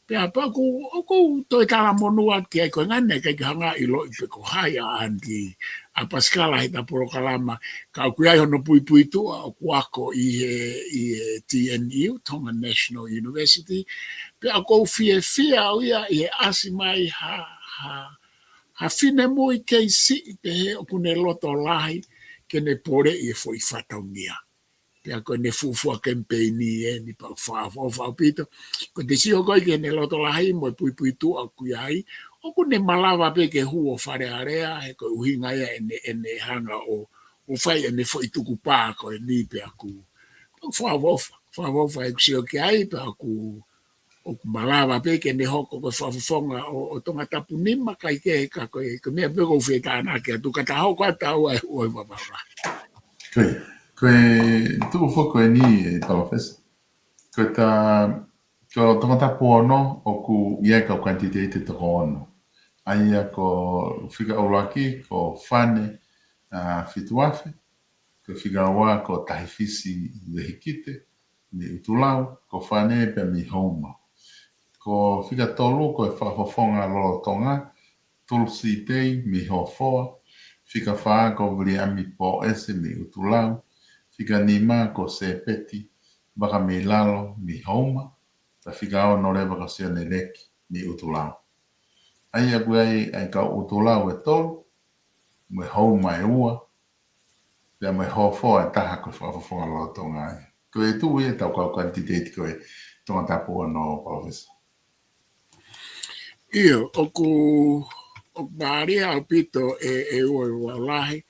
Pea pea ʻoku, ʻoku ou toe talamonū atu ki ai ko e ngata naʻe ʻikai ke u hanga ʻo ʻiloʻi pe ko hai ʻa Aunty, ʻa Pasikala heʻeta polokalama, ka ʻoku ʻi ai hono puipuituʻa ʻoku ako ʻi he, ʻi he T N U, Tonga National University, pea ʻoku ou fiefia au ia ʻi he ʻasi mai ha, ha, ha finemui kei siʻi pehē ʻoku ne loto lahi ke ne poleʻi e foʻi fatongia. Pea ko ʻene fuofua kemipeini eni pea ʻoku ou fakaʻofoʻofa ʻaupito. Ko ʻete sio ko ē ki heʻene loto lahi mo e puipuituʻa ʻoku ʻi ai, ʻoku ne malava pē ke hū ʻo Fale Alea, he ko e ʻuhinga ia ʻene, ʻene hanga ʻo, ʻo fai ʻene foʻi tukupā ko eni pea ʻoku, pea ʻoku ou fakaʻofoʻofa, fakaʻofoʻofa ʻeku sio ki ai, pea ʻoku ʻoku malava pē ke ne hoko ko e fakafofonga ʻo, ʻo Tongatapu nima kae kehe ka ko e, ko e meʻa pē ʻoku ou fie tānaki atu ka ta hoko atu ʻa e ʻuhinga ʻo e vavava. Ko e, ko e tuʻu foki ko eni ʻe Palōfesa. Ko ʻeta, ko Tongatapu ono ʻoku ʻi ai e kau kanititeiti toko ono. ʻA ia ko fika ʻuluaki, ko Fane, ʻa, Fituafe, ko fika ua, ko Tahifisi Vehikite, mei ʻUtulau, ko Fane pea mei Houma. Ko fika tolu, ko e fakafofonga lolotonga, Tulsi Tei mei Hofoa, fika fā, ko Viliami Poʻese mei ʻUtulau, fika nima, ko Sepeti Vakameilalo mei Houma, pea fika ono leva ko Sione Leki mei ʻUtulau. ʻA ia ʻoku ʻi ai ʻa e kau ʻUtulau ʻe tolu, mo e Houma ʻe ua, pea mo e Hofoa ʻe taha ko e fakafofonga lolotonga ia. Ko e tuʻu ia ʻetau kau kanititeiti ko e Tongatapu ono, Palōfesa. ʻIo, ʻoku, ʻoku mālie ʻaupito e, e ua, ua lahi,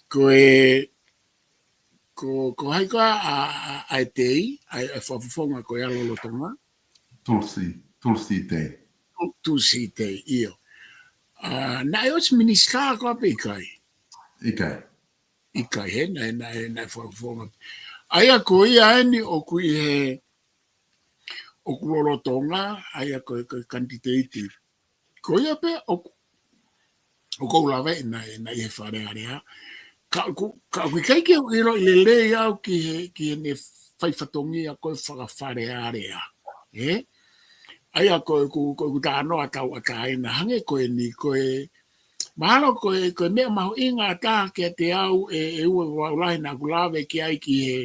ko e, ko, ko hai koā ʻa, ʻa, ʻa e Tei, ʻa e, ʻa e fakafofonga ko ia lolotonga? Tulsi, Tulsi Tei. Tu-, Tulsi Tei, ʻio. ʻA, naʻe ʻosi minisitā koā pe ʻikai? ʻIkai. ʻIkai, he naʻe, naʻe, naʻe fakafofonga. ʻA ia ko ia eni ʻoku ʻi he, ʻoku lolotonga, ʻa ia ko e, ko e kanititeiti. Ko ia pē ʻoku, ʻoku ou lave ʻi he, naʻe, naʻe ʻi he Fale Alea. Ka ʻoku, ka ʻoku ʻikai ke u ʻiloʻi lelei au ki he, ki heʻene fai fatongia ko e fakafalealea. Ē? ʻA ia ko ʻeku, ko ʻeku talanoa tauʻatāina, hangē ko eni, ko e, mahalo ko e, ko e meʻa mahuʻinga ʻatā kiate au ʻe, ʻe ua vau lahi naʻa ku lave ki ai ki he,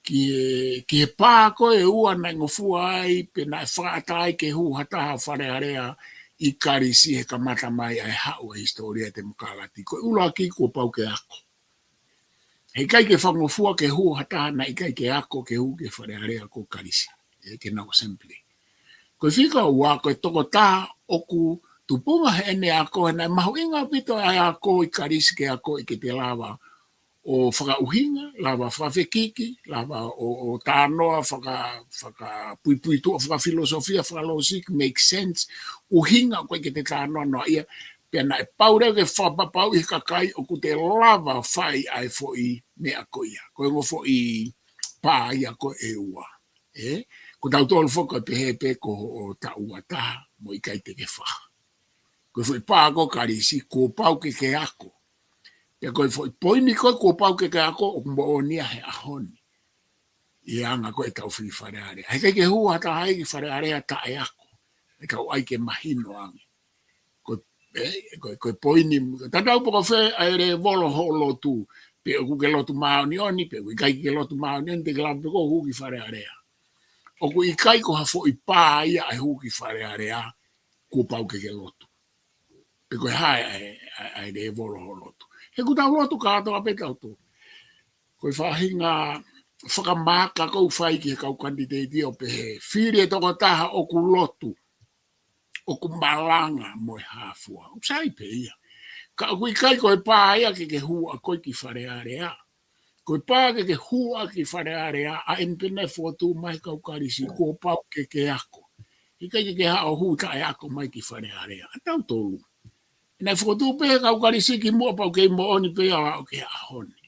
ki he, ki he pā ko ē ʻe ua naʻe ngofua ai, pe naʻe fakaʻatā ai ke hū ha taha falealea ʻi Kalisi he kamata mai ʻa e haʻu ʻa e hisitōlia temokalati. Ko e ʻuluaki kuo pau ke ako. Heʻikai ke fakangofua ke hū ha taha naʻe ʻikai ke ako ke hū ki he falealea ko Kalisi. ʻE ke nau simply. Ko e fika ua, ko e tokotaha ʻoku tupunga heʻene ako, he naʻe mahuʻinga ʻaupito ʻa e ako ʻi Kalisi ke ako ʻi ke te lava ʻo fakaʻuhinga, lava fakafekiki, lava ʻo, ʻo talanoa, faka, fakapuipuituʻa, fakafilosofia, fakalōsiki, make sense, ʻuhinga ko ē ke te talanoa noa ia, pea naʻe pau leva ke fakapapauʻi he kakai ʻoku te lava fai ʻa e foʻi meʻa ko ia. Ko e ongo foʻi pā ia ko ē ʻe ua. Ē? Ko tautolu foki ʻe pehē pē ko hoʻo taʻu ua taha, mo ʻikai te ke faha. Ko e foʻi pā ko Kalisi, kuo pau ke ke ako. Pea ko e foʻi poini ko ē kuo pau ke ke ako, ʻoku moʻoni ia he ʻaho ni. ʻI he anga ko ē ʻetau fili falealea. Heʻikai ke hū ha taha ia ki falealea taʻeako. ʻE kau ai ke mahino ange. Ko e, ē, ko e, ko e poini, tatau pē ko fē ʻa e lēvolo hoʻo lotu. Pe ʻoku ke lotu māʻoniʻoni, pe ʻoku ʻikai ke lotu māʻoniʻoni, te ke lava pē koe ʻo hū ki falealea. ʻOku ʻikai ko ha foʻi pā ia ʻa e hū ki falealea, kuo pau ke ke lotu. Pe ko e hā ʻa e, ʻa e, ʻa e lēvolo hoʻo lotu. He ʻoku tau lotu kātoa pē tautolu. Ko e faʻahinga fakamaaka ʻoku fai ki he kau kanititeiti ʻo pehē, fili e tokotaha ʻoku lotu, ʻoku malanga mo e hā fua. ʻOku sai pē ia. Ka ʻoku ʻikai ko e pā ia ke ke hū ʻa koe ki falealea. Ko e pā ke ke hū ʻaki falealea, ʻa eni pē naʻe fokotuʻu mai kau Kalisi, kuo pau ke ke ako. ʻIkai ke ke haʻu ʻo hū taʻeako mai ki falealea. ʻA tautolu. Naʻe fokotuʻu pē kau Kalisi kimuʻa pau kei moʻoni pē ia ʻo aʻu ki he ʻaho ni.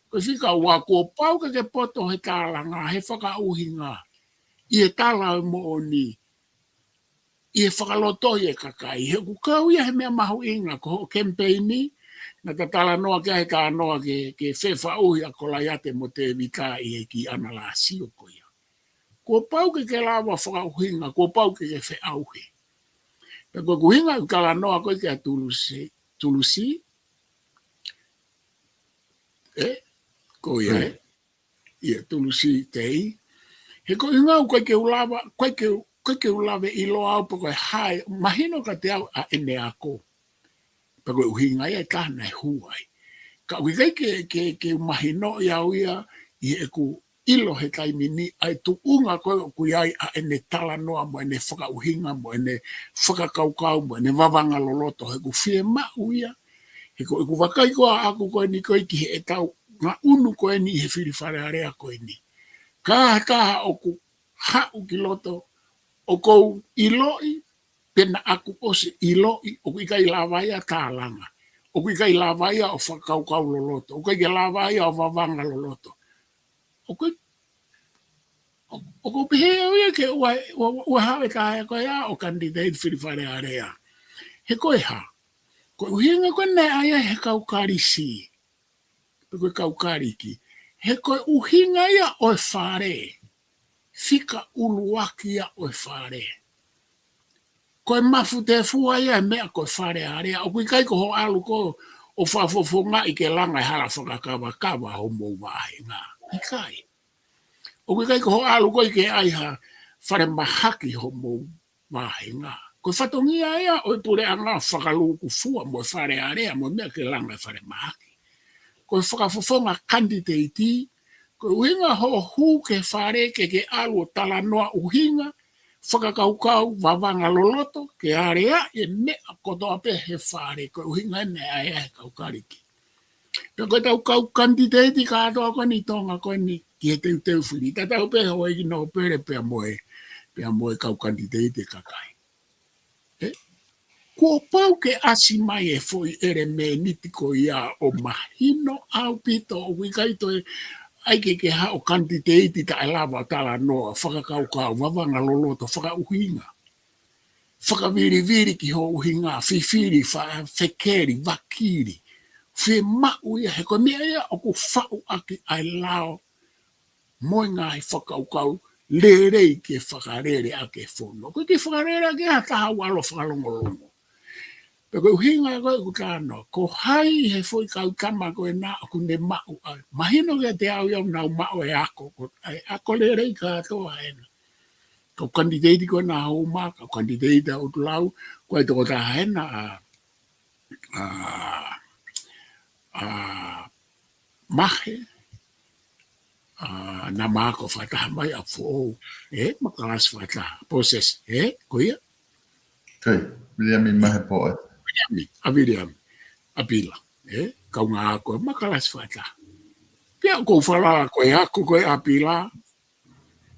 Ko e fika ua, kuo pau ke ke poto he tālanga, he fakaʻuhinga, ʻi he tala ʻo e moʻoni, ʻi he fakalotoʻi e kakai, he ʻoku kau ia he meʻa mahuʻinga, ko hoʻo kemipeini, naʻa ta talanoa ki ai he talanoa ke, ke fefaʻuhi ʻa Kolaiate mo Tēvita ʻi he kiʻi ʻanalāsio ko ia. Kuo pau ke ke lava fakaʻuhinga, kuo pau ke ke feʻauhi. Pea ko ʻeku ʻuhinga ʻeku talanoa ko ē kia Tulusi, Tulusi, ē? Ko ia, ē? ʻIa, Tulusi Tei. He ko e ʻuhinga ʻoku ʻikai ke u lava, ʻikai ke, ʻikai ke u lava ʻiloa au pe ko e hā e, mahino kiate au ʻa ʻene ako. Pea ko e ʻuhinga ia ʻe taha naʻe hū ai. Ka ʻoku ʻikai ke, ke, ke u mahinoʻi au ia ʻi heʻeku ʻilo he taimi ni ʻa e tuʻunga ko ē ʻoku ʻi ai ʻa ʻene talanoa mo ʻene fakaʻuhinga mo ʻene fakakaukau mo ʻene vavanga loloto he ʻoku fiemaʻu ia. He ko ʻeku vakai ko ē ʻaʻaku ko eni ko ē ki heʻetau ngaʻunu ko eni he fili falealea ko eni. Ka ha taha ʻoku haʻu ki loto ʻoku ou ʻiloʻi, pe naʻa ku ʻosi ʻiloʻi, ʻoku ʻikai lava ia tālanga. ʻOku ʻikai lava ia ʻo fakakaukau loloto. ʻOku ʻikai ke lava ia ʻo vavanga loloto. ʻOku, ʻo, ʻoku pehē au ia ke ua, ua, ua haʻu e taha ko ia ʻo kanititeiti fili falealea. He ko e hā? Ko e ʻuhinga ko ē naʻe ʻai ai he kau Kalisi. Pe ko e kau Kalisi. He ko e ʻuhinga ia ʻo e fale. Fika ʻuluaki ia ʻo e fale. Ko e mafutefua ia e meʻa ko e falealea. ʻOku ʻikai ko hoʻo ʻalu koe ʻo fakafofongaʻi ke langa e hala fakakavakava homou vāhenga. ʻIkai. ʻOku ʻikai ko hoʻo ʻalu koe ke ʻai ha falemahaki homou vāhenga. Ko e fatongia ia ʻo e puleʻanga fakalūkufua mo e falealea mo e meʻa ke langa e falemahaki. Ko e fakafofonga kanititeiti, ko e ʻuhinga hoʻo hū ki he fale ke ke ʻalu ʻo talanoa ʻuhinga, fakakaukau, vavanga loloto, ke aleaʻi e meʻa kotoa pē he fale, ko e ʻuhinga eni ʻa e kau Kalisi. Pea ko ʻetau kau kanititeiti kātoa ko eni Tonga ko eni ki he teuteu fili. Tatau pē houʻeiki nōpele pea mo e, pea mo e kau kanititeiti kakai. Ē? Kuo pau ke ʻasi mai e foʻi ʻelemēniti ko ia ʻo mahino ʻaupito ʻoku ʻikai toe ʻai ke ke haʻu ʻo kanititeiti taʻelava ʻo talanoa, fakakaukau, vavanga loloto, fakaʻuhinga. Fakavilivili ki ho ʻuhinga, fifili, fa-, fekeli, vakili. Fiemaʻu ia, he ko e meʻa ia ʻoku faʻu ʻaki ʻa e lao mo e ngaahi fakakaukau lelei ke fakalele ʻaki e fono. ʻOku ʻikai ke fakalele ʻaki ha taha ʻoku ʻalu ʻo fakalongolongo. Pea ko e ʻuhinga ko ē ʻoku ou talanoa, ko hai he foʻi kau tama ko ena ʻoku ne maʻu ai. Mahino kiate au ia ʻoku nau maʻu e ako, ko e ako lelei kātoa ena. Kau kanititeiti ko ena ʻa Houma, kau kanititeiti ʻa ʻUtulau, ko e tokotaha ena ʻa, ʻa, ʻa Mahe, ʻa, naʻa ma ako fakataha mai ʻa Foʻou, ē, ma kalasi fakataha, Pōsese, ē, ko ia? Ko ia, Viliami Mahe Poʻe. Viliami, ʻa Viliami, ʻa Pila, ē, kaungā ako, ma kalasi fakataha. Pea ʻoku ou falala ko e ako ko ē ʻa Pila,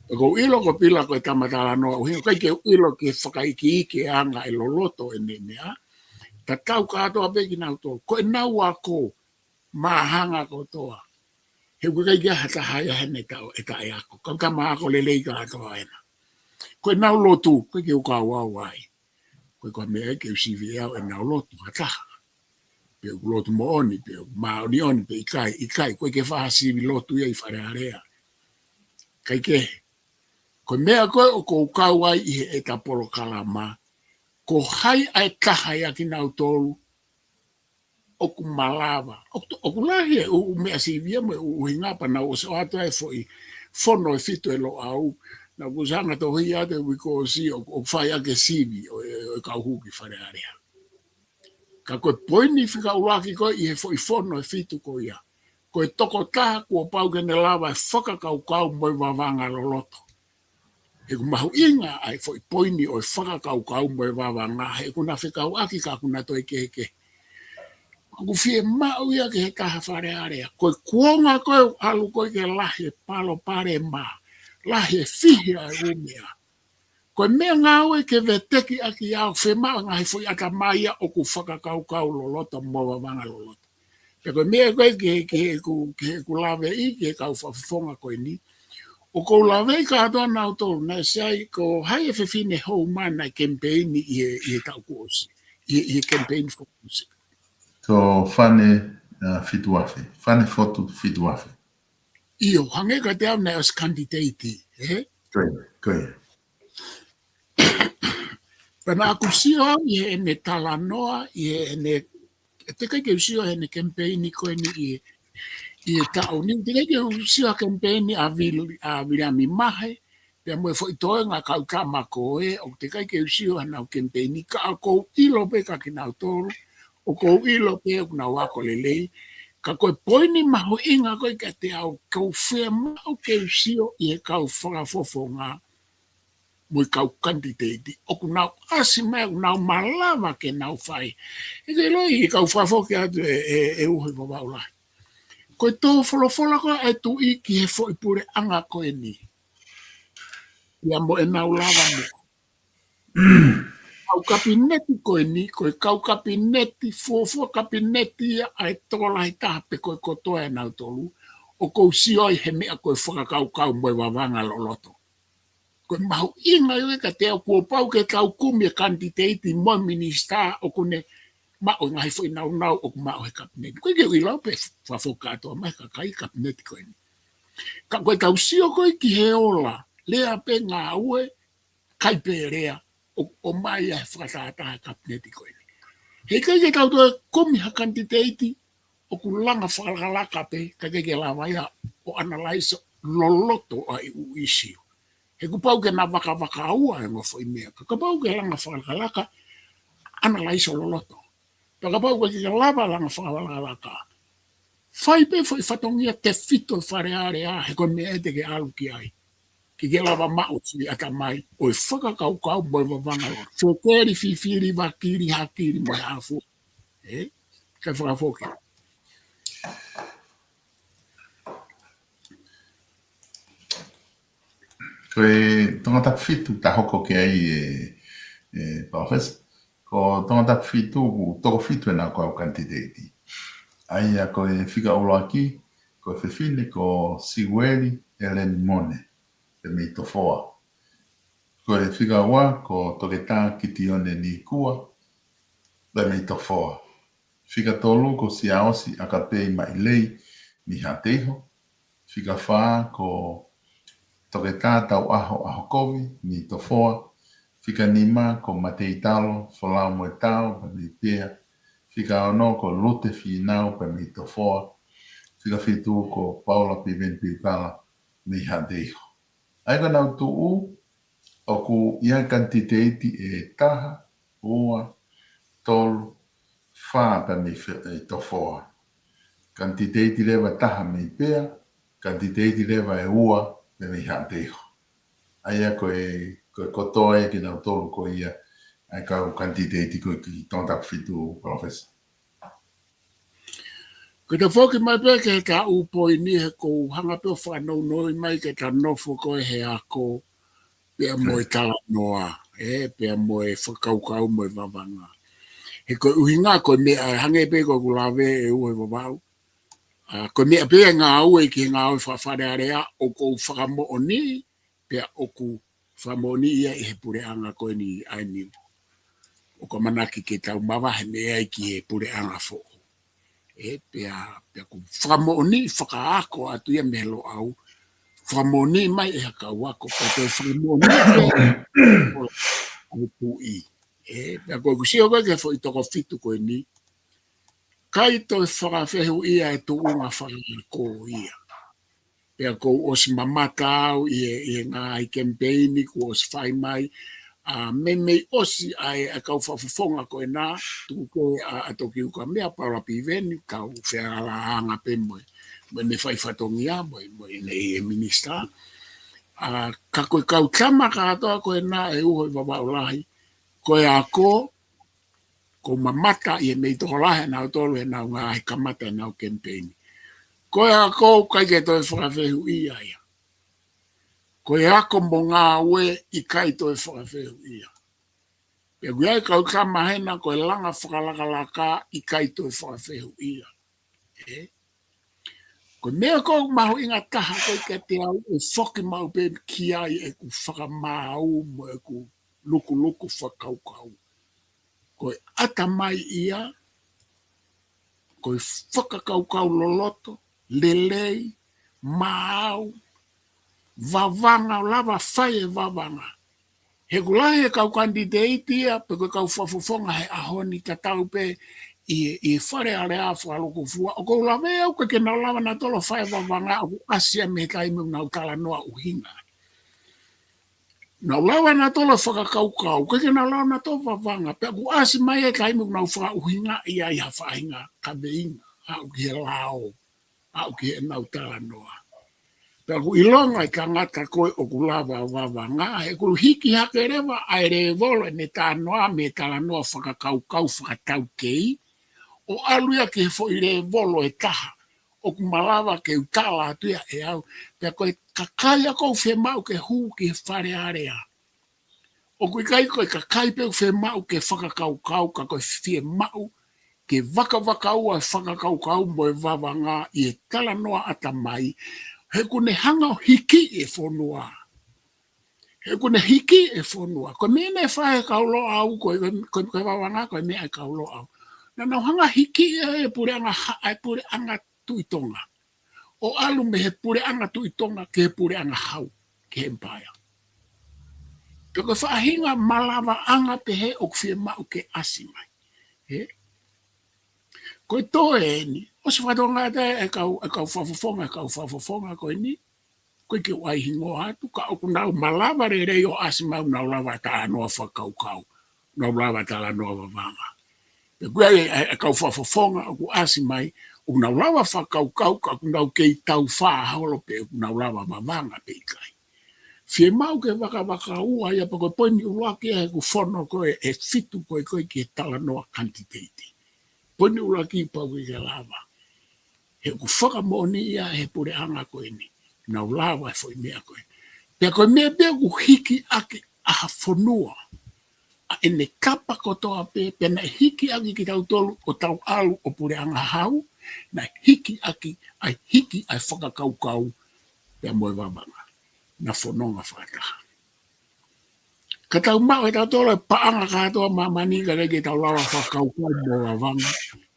ʻoku ou ʻilo ko Pila ko e tama talanoa ʻuhinga, ʻikai ke u ʻilo ke fakaikiiki e anga e loloto ʻene meʻa. Tatau kātoa pē kinautolu. Ko ʻenau ako, māhanga kotoa. He ʻoku ʻikai ke ʻi ai ha taha ia heʻene taʻe, ʻe taʻeako. Kau tama ako lelei kātoa ena. Ko ʻenau lotu, ʻikai ke u kau au ai. Ko e ko e meʻa ke u sivi ʻe au ʻenau lotu ha taha. Pe ʻoku lotu moʻoni, pe ʻoku māʻoniʻoni, pe ʻikai, ʻikai, ʻoku ʻikai ke faʻa sivi lotu ia ʻi Fale Alea. ʻIkai ke. Ko e meʻa ko ē ʻoku ou kau ai ʻi heʻeta polokalama, ko hai ʻa e taha ia kinautolu ʻoku malava. ʻOku, ʻoku lahi e ʻū, ʻū meʻa sivi ia mo e ʻū, ʻū ʻuhinga pea naʻa ku ʻosi ʻoatu ai e foʻi fono ʻe fitu ʻe Loʻau. Naʻa ku ʻosi hanga ʻo tohi atu he uike kuo ʻosi ʻoku, ʻoku fai ʻaki e sivi ʻo e, ʻo e kau hū ki Fale Alea. Ka ko e poini fika ʻuluaki ko ē ʻi he foʻi fono ʻe fitu ko ia, ko e tokotaha kuo pau ke ne lava e fakakaukau mo e vavanga loloto. He ʻoku mahuʻinga ʻa e foʻi poini ʻo e fakakaukau mo e vavanga, he ʻoku na fekauʻaki ka ʻoku na toe kehekehe. ʻOku fiemaʻu ia ki he taha Fale Alea. Ko e kuonga ko ē ʻoku ʻalu ko ē ke lahi e palopalema, lahi e fihi ʻa e ʻū meʻa. Ko e meʻangāue ke veteki ʻaki au, fiemaʻu e ngaahi foʻi ʻatamai ia ʻoku fakakaukau loloto mo vavanga loloto. Pea ko e meʻa ko ē ke, ke, ke, ke, ke lave ʻi, ki he kau fakafofonga ko eni. ʻOku ou lave ʻi kātoa nautolu, naʻe ʻosi ai, ko hai e fefine Houma naʻe kemipeini ʻi he, ʻi he taʻu kuo ʻosi, ʻi he, ʻi he kemipeini foʻou ʻosi. Ko Fane, uh, Fituafe, Fane Fotu Fituafe. ʻIo, hangē kiate au naʻe ʻosi kanititeiti, ē? Ko ia, ko ia. Pea naʻa ku sio au ʻi heʻene talanoa, ʻi heʻene, teʻeki ke u sio heʻene kemipeini ko eni ʻi, ʻi he taʻu ni, teʻeki ke u sio ha kemipeini ʻa Vili-, ʻa Viliami Mahe, pea mo e foʻi toenga kau tama ko ē, ʻoku teʻeki ke u sio haʻanau kemipeini, ka ʻoku ou ʻilo pē kia kinautolu, ʻoku ou ʻilo pē ʻoku nau ako lelei, ka ko e poini mahuʻinga ko ē kiate au, ʻoku ou fiemaʻu ke u sio ʻi he kau fakafofonga, mo e kau kanititeiti. ʻOku nau ʻasi mai, ʻoku nau malava ke nau fai. ʻE ke loi ʻi he kau fakafoki atu ʻe, ʻe, ʻe Uho ʻi Vavaʻu Lahi. Ko e tō folofola ko ē ʻa e Tuʻi ki he foʻi puleʻanga ko eni. Ia mo ʻenau lava mo. Kau kapineti ko eni, ko e kau kapineti, fuofua kapineti ia ʻa e tokolahi taha pe ko e kotoa ʻe nautolu. ʻOku ou sio ai he meʻa ko e fakakaukau mo e vavanga loloto. Ko e mahuʻinga ia kiate au kuo pau ke tau kumi e kanititeiti mo e minisitā ʻoku ne maʻu e ngaahi foʻi nāunau ʻoku maʻu he kapineti. Ko e ke ui lau pē fakafoki kātoa mai kakai kapineti ko eni. Ka ko e tau sio ko ē ki he ola, lea pē ngāue, kai pē lea, ʻo, ʻomai ʻa e fakatātā he kapineti ko eni. He ʻikai ke tau toe kumi ha kanititeiti, ʻoku langa fakalakalaka pē, ka ʻikai ke lava ia ʻo analyze loloto ʻa e ʻū ʻīsiu. He kuo pau ke na vakavakaua e ngofo ʻi meʻa. Ka kuo pau ke langa fakalakalaka, analyze loloto. Pea kapau ʻoku ʻikai ke lava langa fakalakalaka, fai pē foʻi fatongia tefito Fale Alea, he ko e meʻa ē te ke ʻalu ki ai. Ke ke lava maʻu siʻi ʻatamai, ʻo e fakakaukau mo e vavanga loloto. Fekeli, fifili, vakili, hakili, mo e hā fua. Ē? Kae fakafoki. Ko e Tongatapu fitu ta hoko ki ai ē, ē, Palōfesa. Ko Tongatapu fitu, ʻoku toko fitu ʻenau kau kanititeiti. ʻA ia ko e fika ʻuluaki, ko e fefine ko Siueli ʻEleni Mone, pea mei Tofoa. Ko e fika ua, ko Toketā Kitione Nikua, pea mei Tofoa. Fika tolu ko Siaosi ʻAkapei Maʻilei mei Haʻateiho. Fika fā ko Toketā Tauʻaho ʻAhokovi mei Tofoa. Fika nima ko Mateitalo Folau Moetao pea mei Pea. Fika ono ko Lute Fīnau pea mei Tofoa. Fika fitu ko Paula Piveni Piupala mei Haʻateiho. ʻA ia ko ʻenau tuʻu, ʻoku ʻi ai e kanititeiti ʻe taha, ua, tolu, fā pea mei Fe-, ʻe Tofoa. Kanititeiti leva ʻe taha mei Pea, kanititeiti leva ʻe ua pea mei Haʻateiho. ʻA ia ko e, ko e kotoa ia kinautolu ko ia ʻa e kau kanititeiti ko ē ki Tongatapu fitu, Palōfesa. Ko e toe foki mai pē ki he taʻu poini he ʻoku ou hanga pē ʻo fakanounou mai ke ta nofo ko ē he ako pea mo e talanoa, ē, pea mo e fakakaukau mo e vavanga. He ko e ʻuhinga ko e meʻa, hangē pē ko ʻeku lave ʻe ua ʻi Vavaʻu. ʻA, ko e meʻa pē ʻa e ngāue ki he ngāue fakafalealea ʻoku ou fakamoʻoni, pea ʻoku fakamoʻoni ia ʻi he puleʻanga ko eni ʻa eni. ʻOku ʻamanaki ke tau mavahe mei ai ki he puleʻanga foʻou. Ē, pea, pea ʻoku fakamoʻoni fakaako atu ia mei he Loʻau. Fakamoʻoni mai ʻe ha kau ako, pea toe fakamoʻoni pē ʻo e tuʻi. Ē, pea ko ʻeku sio ko ē ki he foʻi toko fitu ko eni, ʻikai toe fakafehuʻia e tuʻunga fakaako ia. Pea kuo u ʻosi mamata au ʻi he, ʻi he ngaahi kemipeini kuo ʻosi fai mai, ʻa, meimei ʻosi ʻa e, ʻa e kau fakafofonga ko ena, tuku ko ē ʻa, ʻa Tokiukamea, Paula Piveni, kau fealalaanga pē mo e, mo ʻene fai fatongia, mo e, mo ʻene ʻi he minisitā. ʻA, ka ko e kau tama kātoa ko ena ʻe uho ʻi Vavaʻu lahi, ko e ako, ʻoku ou mamata ʻi he meʻa tokolahi ʻanautolu ʻenau ngaahi kamata ʻenau kemipeini. Ko e ako ʻoku ʻikai ke toe fakafehuʻia ia. Ko e ako mo ngāue ʻikai toe fakafehuʻia. Pea ʻoku ʻi ai e kau tama hena ko e langa fakalakalaka ʻikai toe fakafehuʻia. Ē? Ko e meʻa ʻoku mahuʻinga taha ko ē kiate au ʻe foki maʻu pē ki ai ʻeku fakamaau mo ʻeku lukuluku fakakaukau. Ko e ʻatamai ia, ko e fakakaukau loloto, lelei, maau, vavanga, ʻo lava fai e vavanga. He ʻoku lahi e kau kanititeiti ia, pe ko e kau fakafofonga he ʻaho ni tatau pē ʻi, ʻi Fale Alea fakalūkufua. ʻOku ou lave au ʻikai ke nau lava nautolu ʻo fai e vavanga ʻoku ʻasi ia mei he taimi ʻoku nau talanoa ʻuhinga. Nau lava nautolu ʻo fakakaukau, ʻikai ke nau lava nautolu ʻo vavanga, pea ʻoku ʻasi mai e taimi ʻoku nau fakaʻuhingaʻi ai ha faʻahinga kaveinga, aʻu ki he lao, aʻu ki heʻenau talanoa. Pea ʻoku ʻilonga e tangata ko ē ʻoku lava ʻo vavanga, he ʻoku hiki hake leva ʻa e lēvolo ʻene talanoa mei he talanoa fakakaukau fakataukei, ʻo ʻalu ia ki he foʻi lēvolo ʻe taha, ʻoku malava ke u tala atu ia ʻe au, pea ko e kakai ia ʻoku fiemaʻu ke hū ki he Fale Alea. ʻOku ʻikai ko e kakai pē ʻoku fiemaʻu ke fakakaukau, ka ko e fiemaʻu ke vakavakaua e fakakaukau mo e vavanga ʻi he talanoa ʻatamai, he ʻoku ne hanga ʻo hiki e fonua. He ʻoku ne hiki e fonua. Ko e meʻa naʻe fai ʻe he kau Loʻau, ko e, ko e, ko e vavanga, ko e meʻa ʻa e kau Loʻau. Naʻa nau hanga ʻo hiki e puleʻanga ha-, e puleʻanga Tuʻi Tonga. ʻO ʻalu mei he puleʻanga Tuʻi Tonga ki he puleʻanga hau, ki he empire. Pea ko e faʻahinga malavaʻanga pehē ʻoku fiemaʻu ke ʻasi mai. Ē? Ko e toe eni, ʻosi fakatonga atu e kau, e kau fakafofonga, e kau fakafofonga ko eni, ʻoku ʻikai ke u ʻai hingoa atu, ka ʻoku nau malava lelei ʻo ʻasi mai ʻo nau lava talanoa fakakaukau, nau lava talanoa vavanga. Pea ʻoku ʻi ai e, e, e kau fakafofonga ʻoku ʻasi mai, ʻoku nau lava fakakaukau, ka ʻoku nau kei taufā holo pe ʻoku nau lava vavanga pe ʻikai. Fiemaʻu ke vakavakaua ia pea ko e poini ʻuluaki ia he ʻeku fono ko ē ʻe fitu ko ē ko ē ki he talanoa kanititeiti. Poini ʻuluaki pau ke lava. He ʻoku fakamoʻoni ia he puleʻanga ko eni. Nau lava e foʻi meʻa ko ē. Pea ko e meʻa pē ʻoku hiki ʻaki ʻa ha fonua. ʻA ʻene kapa kotoa pē, pea naʻe hiki ʻaki kitautolu ʻo tau ʻalu ʻo puleʻanga hau, naʻe hiki ʻaki, ʻa e hiki ʻa e fakakaukau, pea mo e vavanga. Naʻa fononga fakataha. Ka tau maʻu ʻe tautolu e paʻanga kātoa ʻa māmani ka ʻikai ke tau lava fakakaukau mo vavanga.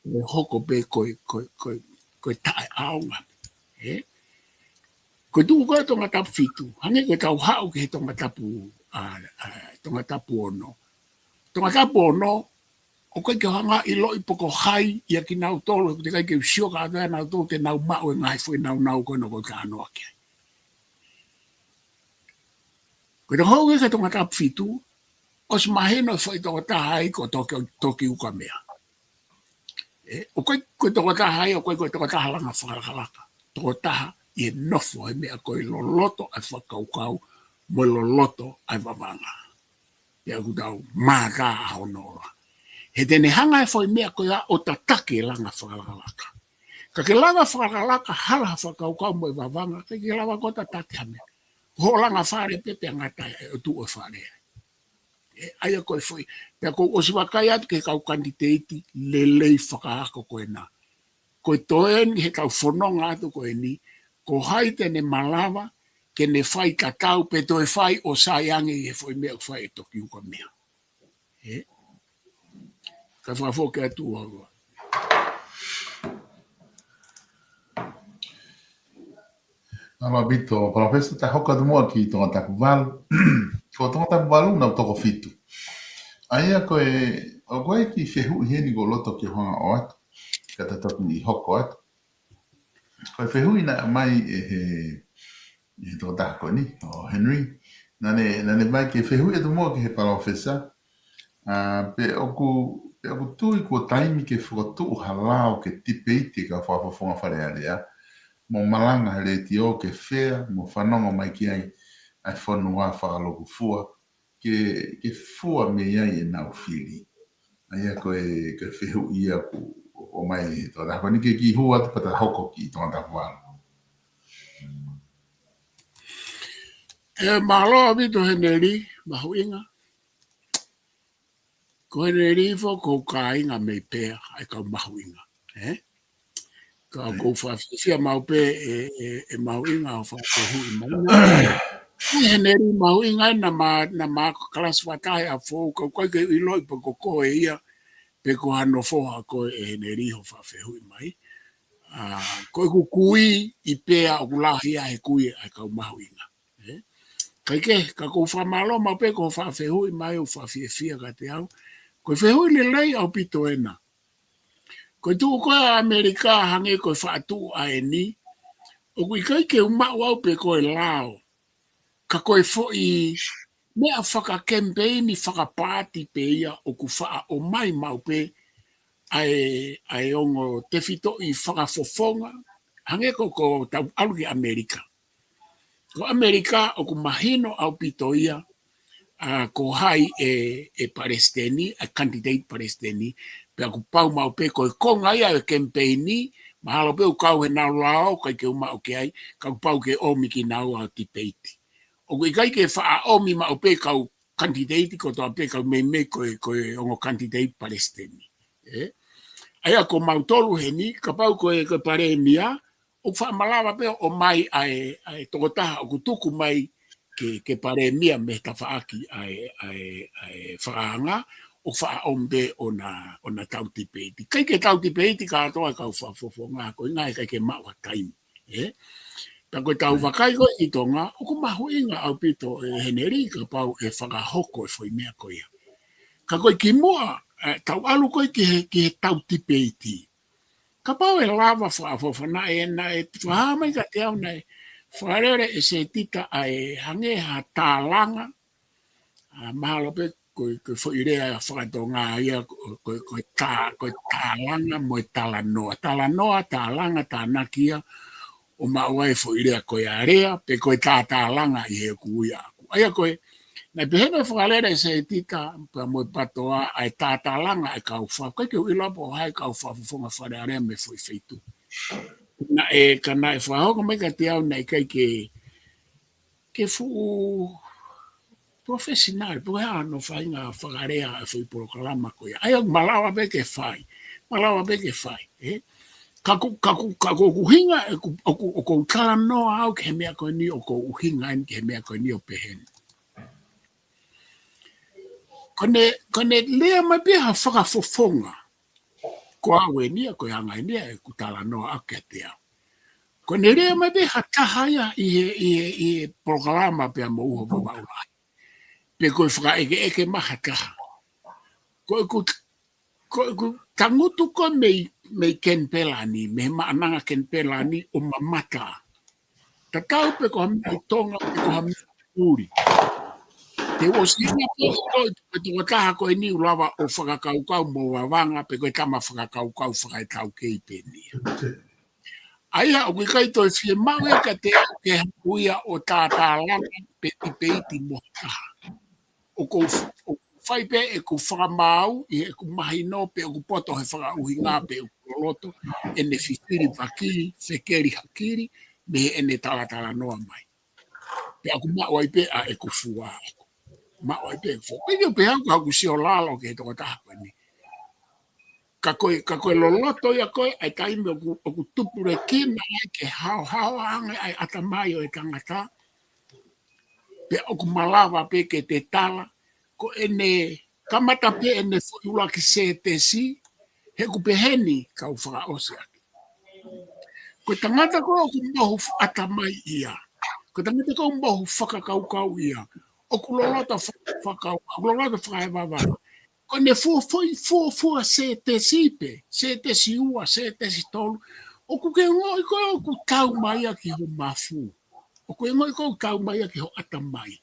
ʻe hoko pē ko e, ko e, ko e, ko e taʻeʻaonga. Ē? Ko e tuʻu ko ē Tongatapu fitu, hangē ko e tau haʻu ki he Tongatapu, ʻa, ʻa, Tongatapu ono. Tongatapu ono, ʻoku ʻikai ke u hanga ʻiloʻi pe ko hai ia kinautolu, he ʻoku teʻeki ai ke u sio kātoa ʻia nautolu te nau maʻu e ngaahi foʻi naunau ko ena ʻoku ou talanoa ki ai. Ko e tau haʻu ki he Tongatapu fitu, ʻosi mahino e foʻi tokotaha ia ko Toki, Toki Ukamea. Ē, ʻoku ʻikai ko e tokotaha ia, ʻoku ʻikai ko e tokotaha langa fakalakalaka. Tokotaha ʻi he nofo he meʻa ko e loloto ʻa e fakakaukau, mo e loloto ʻa e vavanga. Pea ʻoku tau mātā ʻa hono ola. He te ne hanga e foʻi meʻa ko ia ʻo tataki e langa fakalakalaka. Ka ke langa fakalakalaka, hala ha fakakaukau mo e vavanga, ʻikai ke lava koe ʻo tataki ha meʻa. Ko hoʻo langa fale pē pea ngata ai ʻo tuʻu e fale. Ē, ʻa ia ko e foʻi, pea ʻoku ou ʻosi vakai atu ki he kau kanititeiti lelei fakaako ko ena. Ko e toe eni he kau fononga atu ko eni, ko hai te ne malava, ke ne fai tatau pe toe fai ʻo sai ange ʻi he foʻi meʻa ʻoku fai ʻe Toki Ukamea. Ē? Ka fakafoki atu ʻa ua. Mālō ʻaupito, Palōfesa, ta hoko atu muʻa ki Tongatapu valu. Ko Tongatapu valu naʻa ku toko fitu. ʻA ia ko e, ʻoku ʻi ai e kiʻi fehuʻi heni ʻoku ou loto ke u hanga ʻo ʻoatu, ka ta toki hoko atu. Ko e fehuʻi naʻe ʻomai ʻe he, ʻe he tokotaha ko eni, ʻo Henry. Naʻa ne, naʻa ne ʻomai ke fehuʻi atu muʻa ki he Palōfesa, ʻa, pe ʻoku, pe ʻoku tui kuo taimi ke fokotuʻu ha lao ke tipeiti e kau fakafofonga Fale Alea, mo malanga he letiō ke fea, mo fanongo mai ki ai ʻa e fonua fakalūkufua, ke, ke fua mei ai ʻenau fili. ʻA ia ko e, ko e fehuʻi ia ʻoku ʻomai ʻe he tokotaha ko eni, ke kiʻi hū atu pea ta hoko ki Tongatapu valu. Ē, mālō ʻaupito Heneli, mahuʻinga. Ko Heneli foki ko e kāinga mei Pea, ʻa e kau mahuʻinga. Ē? Ka ʻoku ou fakafiefia maʻu pē ʻe, ʻe, ʻe mahuʻinga hoʻo fakafehuʻi mai. ʻA Heneli mahuʻinga ena ma, naʻa ma kalasi fakataha ʻa Fou, ka ʻoku ʻikai ke u ʻiloʻi pe ko koe ia, pe ko hano foha koe ʻe Heneli hoʻo fakafehuʻi mai. ʻA, ko ʻeku kui ʻi Pea ʻoku lahi ia he kui ʻa e kau mahuʻinga. Ē? Kae kehe, ka ʻoku ou fakamālō maʻu pē ki hoʻo fakafehuʻi mai, ʻoku fakafiefia kiate au. Ko e fehuʻi lelei ʻaupito ena. Ko e tuʻu ko ē ʻa ʻAmelika hangē ko e faʻa tuʻu ʻa eni, ʻoku ʻikai ke u maʻu au pe ko e lao. Ka ko e foʻi meʻa fakakemipeini fakapaati pē ia ʻoku faʻa ʻomai maʻu pē ʻa e, ʻa e ongo tefitoʻi fakafofonga, hangē ko, ko tau ʻalu ki ʻAmelika. Ko ʻAmelika ʻoku mahino ʻaupito ia, ʻa, ko hai ʻe, ʻe palesiteni, ʻa e kanititeiti palesiteni, pea ʻoku pau maʻu pē ko e konga ia ʻo e kemipeini, mahalo pē ʻoku kau he nau lao, ʻikai ke u maʻu ki ai, ka ʻoku pau ke ʻomi kinaua ʻo tipeiti. ʻOku ʻikai ke faʻa ʻomi maʻu pē kau kanititeiti kotoa pē, kau meimei ko e, ko e ongo kanititeiti palesiteni. Ē? ʻA ia ko mautolu heni, kapau ko e, ko e palēmia, ʻoku faʻa malava pē ʻo ʻomai ʻa e, ʻa e tokotaha ʻoku tuku mai ke, ke palēmia mei he tafaʻaki ʻa e, ʻa e, ʻa e fakaanga, ʻoku faʻa ʻomi pē ʻo na, ʻo na tau tipeiti. ʻIkai ke tau tipeiti kātoa e kau fakafofonga, ko e ʻuhinga he ʻikai ke maʻu ha taimi. Ē? Pea ko e tau vakai ko ē ʻi Tonga, ʻoku mahuʻinga ʻaupito ʻe Heneli kapau ʻe fakahoko e foʻi meʻa ko ia. Ka ko e kimuʻa, ē, tau ʻalu ko ē ki he, ki he tau tipeiti. Kapau ʻe lava fakafofonga ena ʻe fakahā mai kiate au naʻe fakalele ʻe Setita ʻa e hangē ha tālanga, ʻa, mahalo pē ko e, ko e foʻi lea fakatonga ia, ko, ko, ko e tā, ko e tālanga mo e talanoa. Talanoa, tālanga, tānaki ia, ʻo maʻu ai e foʻi lea ko e alea, pe ko e tātālanga ʻi heʻeku ui ʻaʻaku. ʻA ia ko e, naʻe pehē mai e fakalele ʻa Setita, pea mo e PTOA, ʻa e tātālanga ʻa e kau fa, ʻikai ke u ʻilo pe ko hai e kau fakafofonga Fale Alea mei he foʻi feituʻu. Naʻe, ka naʻe fakahoko mai kiate au naʻe ʻikai ke, ke fuʻu professional, pe ko e hā hono faʻahinga fakalea ʻa e foʻi polokalama ko ia. ʻA ia, malava pē ke fai. Malava pē ke fai, ē? Ka ʻoku, ka ʻoku, ka ʻoku ou ʻuhinga, ʻoku, ʻoku, ʻoku ou talanoa au ki he meʻa ko eni, ʻoku ou ʻuhinga eni ki he meʻa ko eni ʻo pehē ni. Ko ʻene, ko ʻene lea mai pē ha fakafofonga. Ko au eni ia, ko e anga eni ia ʻeku talanoa ʻaʻaku kiate au. Ko ʻene lea mai pē ha taha ia ʻi he, ʻi he, ʻi he polokalama pea mo Uho Vavaʻu Lahi. Pe ko e fakaʻekeʻeke mai ha taha. Ko ʻeku, ko ʻeku tangutu ko ē mei, mei Kenipela ni, mei he Maʻananga Kenipela ni ʻo mamata. Tatau pē ko ha meʻa ʻi Tonga, pe ko ha meʻa ʻi muli. Te u ʻosi hanga pē ʻo ʻilo ʻe he tokotaha ko eni ʻoku lava ʻo fakakaukau mo vavanga, pe ko e tama fakakaukau fakaetaukei pē eni ia. ʻA ia ʻoku ʻikai toe fiemaʻu ia kiate au ke haʻu ia ʻo tātālanga pe tipeiti mo ha taha. ʻOku ou f-, ʻoku ou fai pē ʻeku fakamaau ʻi heʻeku mahino pe ʻoku poto he fakaʻuhinga pe ʻoku loloto ʻene fifili vakili, fekeli hakili, mei heʻene talatalanoa mai. Pea ʻoku maʻu ai pē ʻa ʻeku fua ʻaʻaku. Maʻu ai pē ʻeku fua. Pea ʻoku pehē au ka ʻoku ou sio lalo ki he tokotaha ko eni. Ka ko e, ka ko e loloto ia ko ē, ʻa e taimi ʻoku, ʻoku tupulekina ai ke haohaoa ange ʻa e ʻatamai ʻo e tangata. Pea ʻoku malava pē ke te tala, ko ʻene kamata pē ʻene foʻi ʻuluaki sētesi, he ʻoku peheni kau fakaʻosi ʻaki. Ko e tangata ko ē ʻoku mohu f-, ʻatamai ia. Ko e tangata ko ē ʻoku mohu fakakaukau ia. ʻOku loloto fa-, fakau-, ʻoku loloto fakaevavanga. Ko ʻene fuofua, fuofua sētesi pē, sētesi ua, sētesi tolu. ʻOku ke ongoʻi ko ē ʻoku tau mai ia ki ho mafu. ʻOku ke ongoʻi ko ē ʻoku tau mai ia ki ho ʻatamai.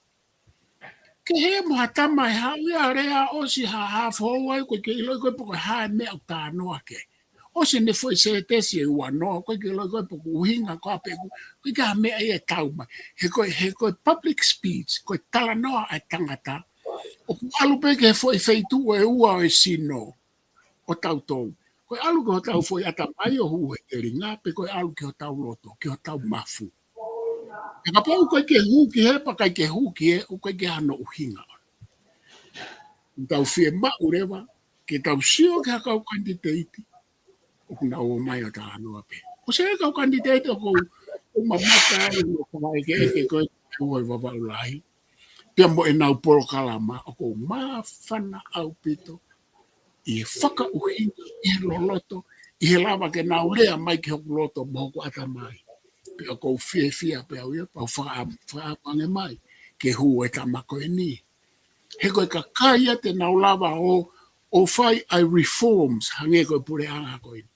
Ke he mo ha tama ʻe haʻu ia ʻo lea ʻosi ha, ha foʻi ai, ʻoku ʻikai ke ʻiloʻi ko ē pe ko e hā e meʻa ʻoku talanoa ki ai. ʻOsi ʻene foʻi sētesi ʻe ua noa, ʻoku ʻikai ke ʻiloʻi ko ē pe ko e ʻuhinga ko ē pe ko e, ʻoku ʻikai ha meʻa ia ʻe tau mai. He ko e, he ko e public speech, ko e talanoa ʻa e tangata. ʻOku ʻalu pē ki he foʻi feituʻu ʻe ua ʻo e sino ʻo tautolu. Ko e ʻalu ki hotau foʻi ʻatamai ʻo hū he telinga, pe ko e ʻalu ki hotau loto, ki hotau mafu. Pea kapau ʻoku ʻikai ke hū ki hē, pea ʻikai ke hū ki hē, ʻoku ʻikai ke ʻi ai hano ʻuhinga. ʻOku tau fiemaʻu leva ke tau sio ki ha kau kanititeiti ʻoku nau ō mai ʻo talanoa pē. ʻOsi e kau kanititeiti ʻoku ou, ʻoku ou mamata ai mo e fakaʻekeʻeke ko ē ʻa Uho Vavaʻu Lahi. Pea mo ʻenau polokalama ʻoku ou māfana ʻaupito ʻi he fakaʻuhinga, ʻi he loloto, ʻi he lava ke nau lea mai ki hoku loto mo hoku ʻatamai. Pea ʻoku ou fiefia pē au ia, pea u faka-, fakaʻamu ange mai ke hū e tama ko eni. He ko e kakai ia te nau lava ʻo, ʻo fai ʻa e reforms, hangē ko e puleʻanga ko eni.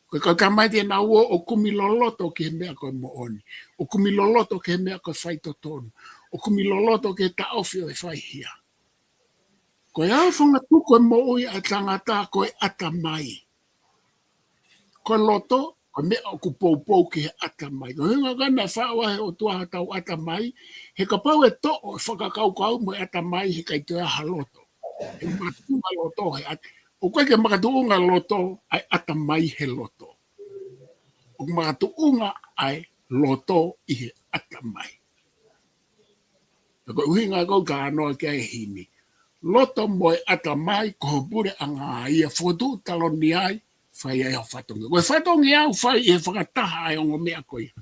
Ko e kau tama ia te nau ō ʻo kumi loloto ki he meʻa ko e moʻoni. ʻO kumi loloto ki he meʻa ko e faitotonu. ʻO kumi loloto ki he taʻofi ʻo e faihia. Ko e ʻaofangatuku e moʻui ʻa e tangata ko e ʻatamai. Ko e loto, ko e meʻa ʻoku poupou ki he ʻatamai. Ko e ʻuhinga ko ē naʻe faʻu ai ʻe he ʻOtua hotau ʻatamai, he kapau ʻe toʻo e fakakaukau mo e ʻatamai, he ʻikai toe ʻi ai ha loto. He makatuʻunga loto he ʻat-, ʻoku ʻikai ke makatuʻunga loto ʻa e ʻatamai he loto. ʻOku makatuʻunga ʻa e loto ʻi he ʻatamai. Pea ko e ʻuhinga ko ē ʻoku talanoa ki ai e himi. Loto mo e ʻatamai ko ho puleʻanga ia, fokotuʻu taloni ai, fai ai ho fatongia. Ko e fatongia ʻoku fai ʻi he fakataha ʻa e ongo meʻa ko ia.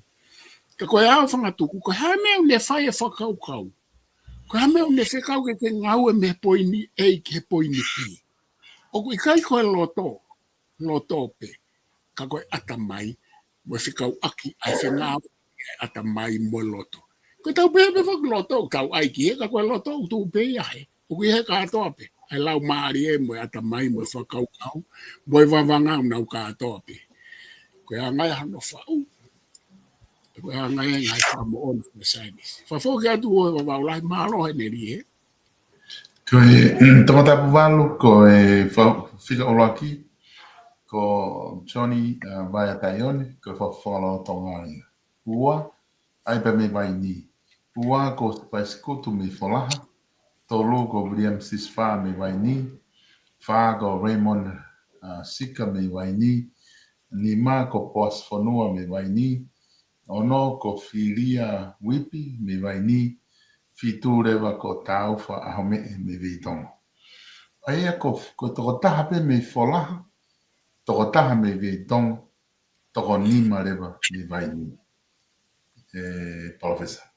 Ka ko e ʻaofangatuku, ko e hā e meʻa ʻoku ne fai e fakakaukau. Ko e hā e meʻa ʻoku ne fekau ke ke ngāue mei he poini A ki he poini B. ʻOku ʻikai ko e loto, loto pē. Ka ko e ʻatamai, mo e fekauʻaki ʻa e fengāueʻaki ʻa e ʻatamai mo e loto. Ko ʻetau pehē pē foki loto, ʻoku tau ʻai ki hē, ka ko e loto ʻoku tuʻu pē ia hē. ʻOku ʻi hē kātoa pē. ʻA e laumālie mo e ʻatamai mo e fakakaukau, mo e vavanga ʻoku nau kātoa pē. Ko e anga ia hano faʻu. Ko e anga ia e ngaahi fakamoʻoni fakasaienisi. Fakafoki atu Uho Vavaʻu Lahi, mālō heʻene lī ē. Ko e, mm, toko tapu valu, ko e fa-, fika ʻuluaki, ko Johnny, uh, Vaea Taione, ko e fa-, fakalolotonga ia. Ua, ʻai pē mei Vainī. Ua ko Sipaisi Kutu mei Folaha. Tolu ko William Sisifā mei Vainī. Fā ko Raymond, uh, Sika mei Vainī. Nima ko Poasi Fonua mei Vainī. Ono ko Filia Uipi mei Vainī. Fitu leva ko Taufa ʻAhomeʻe mei Veitongo. ʻA ia ko, ko e tokotaha pē mei Folaha, tokotaha mei Veitongo, toko nima leva mei Vainī. ʻE, Palōfesa.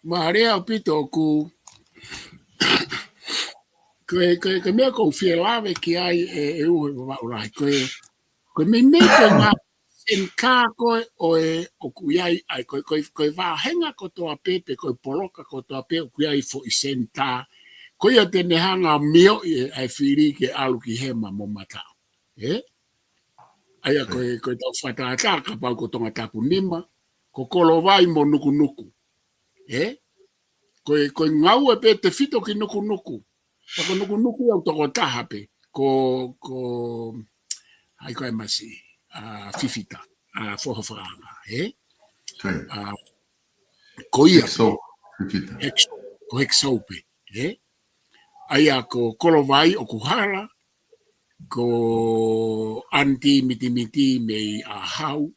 Mālie ʻaupito ʻoku Ko e, ko e, ko e meʻa ʻoku ou fie lave ki ai ʻe, ʻe Uho Vavaʻu Lahi. Ko e, ko e meimei ko e ngaahi senitā ko ē ʻoku ʻi ai, ʻa e, ko e, ko e, ko e vāhenga kotoa pē, pe ko e poloka kotoa pē ʻoku ʻi ai foʻi senitā. Ko ia te ne hanga ʻo mioʻi ʻa e fili ke ʻalu ki hema mo mataʻu. Ē? ʻA ia ko e, ko e tau fakatātā kapau ko Tongatapu nima, ko Kolovai mo Nukunuku. Ē? Ko e, ko e ngāue pē tefito ki Nukunuku. Ka ko Nukunuku ia ʻoku tokotaha pē. Ko, ko, ʻa ia ko e masi, ʻa Fifita, ʻa Foha Fakaanga, ē? ʻA, ko ia pē. Hexo, Fifita. Hexo, ko Hexo pē, ē? ʻA ia ko Kolovai ʻoku hala, ko ʻAniti Mitimiti mei ʻAhau,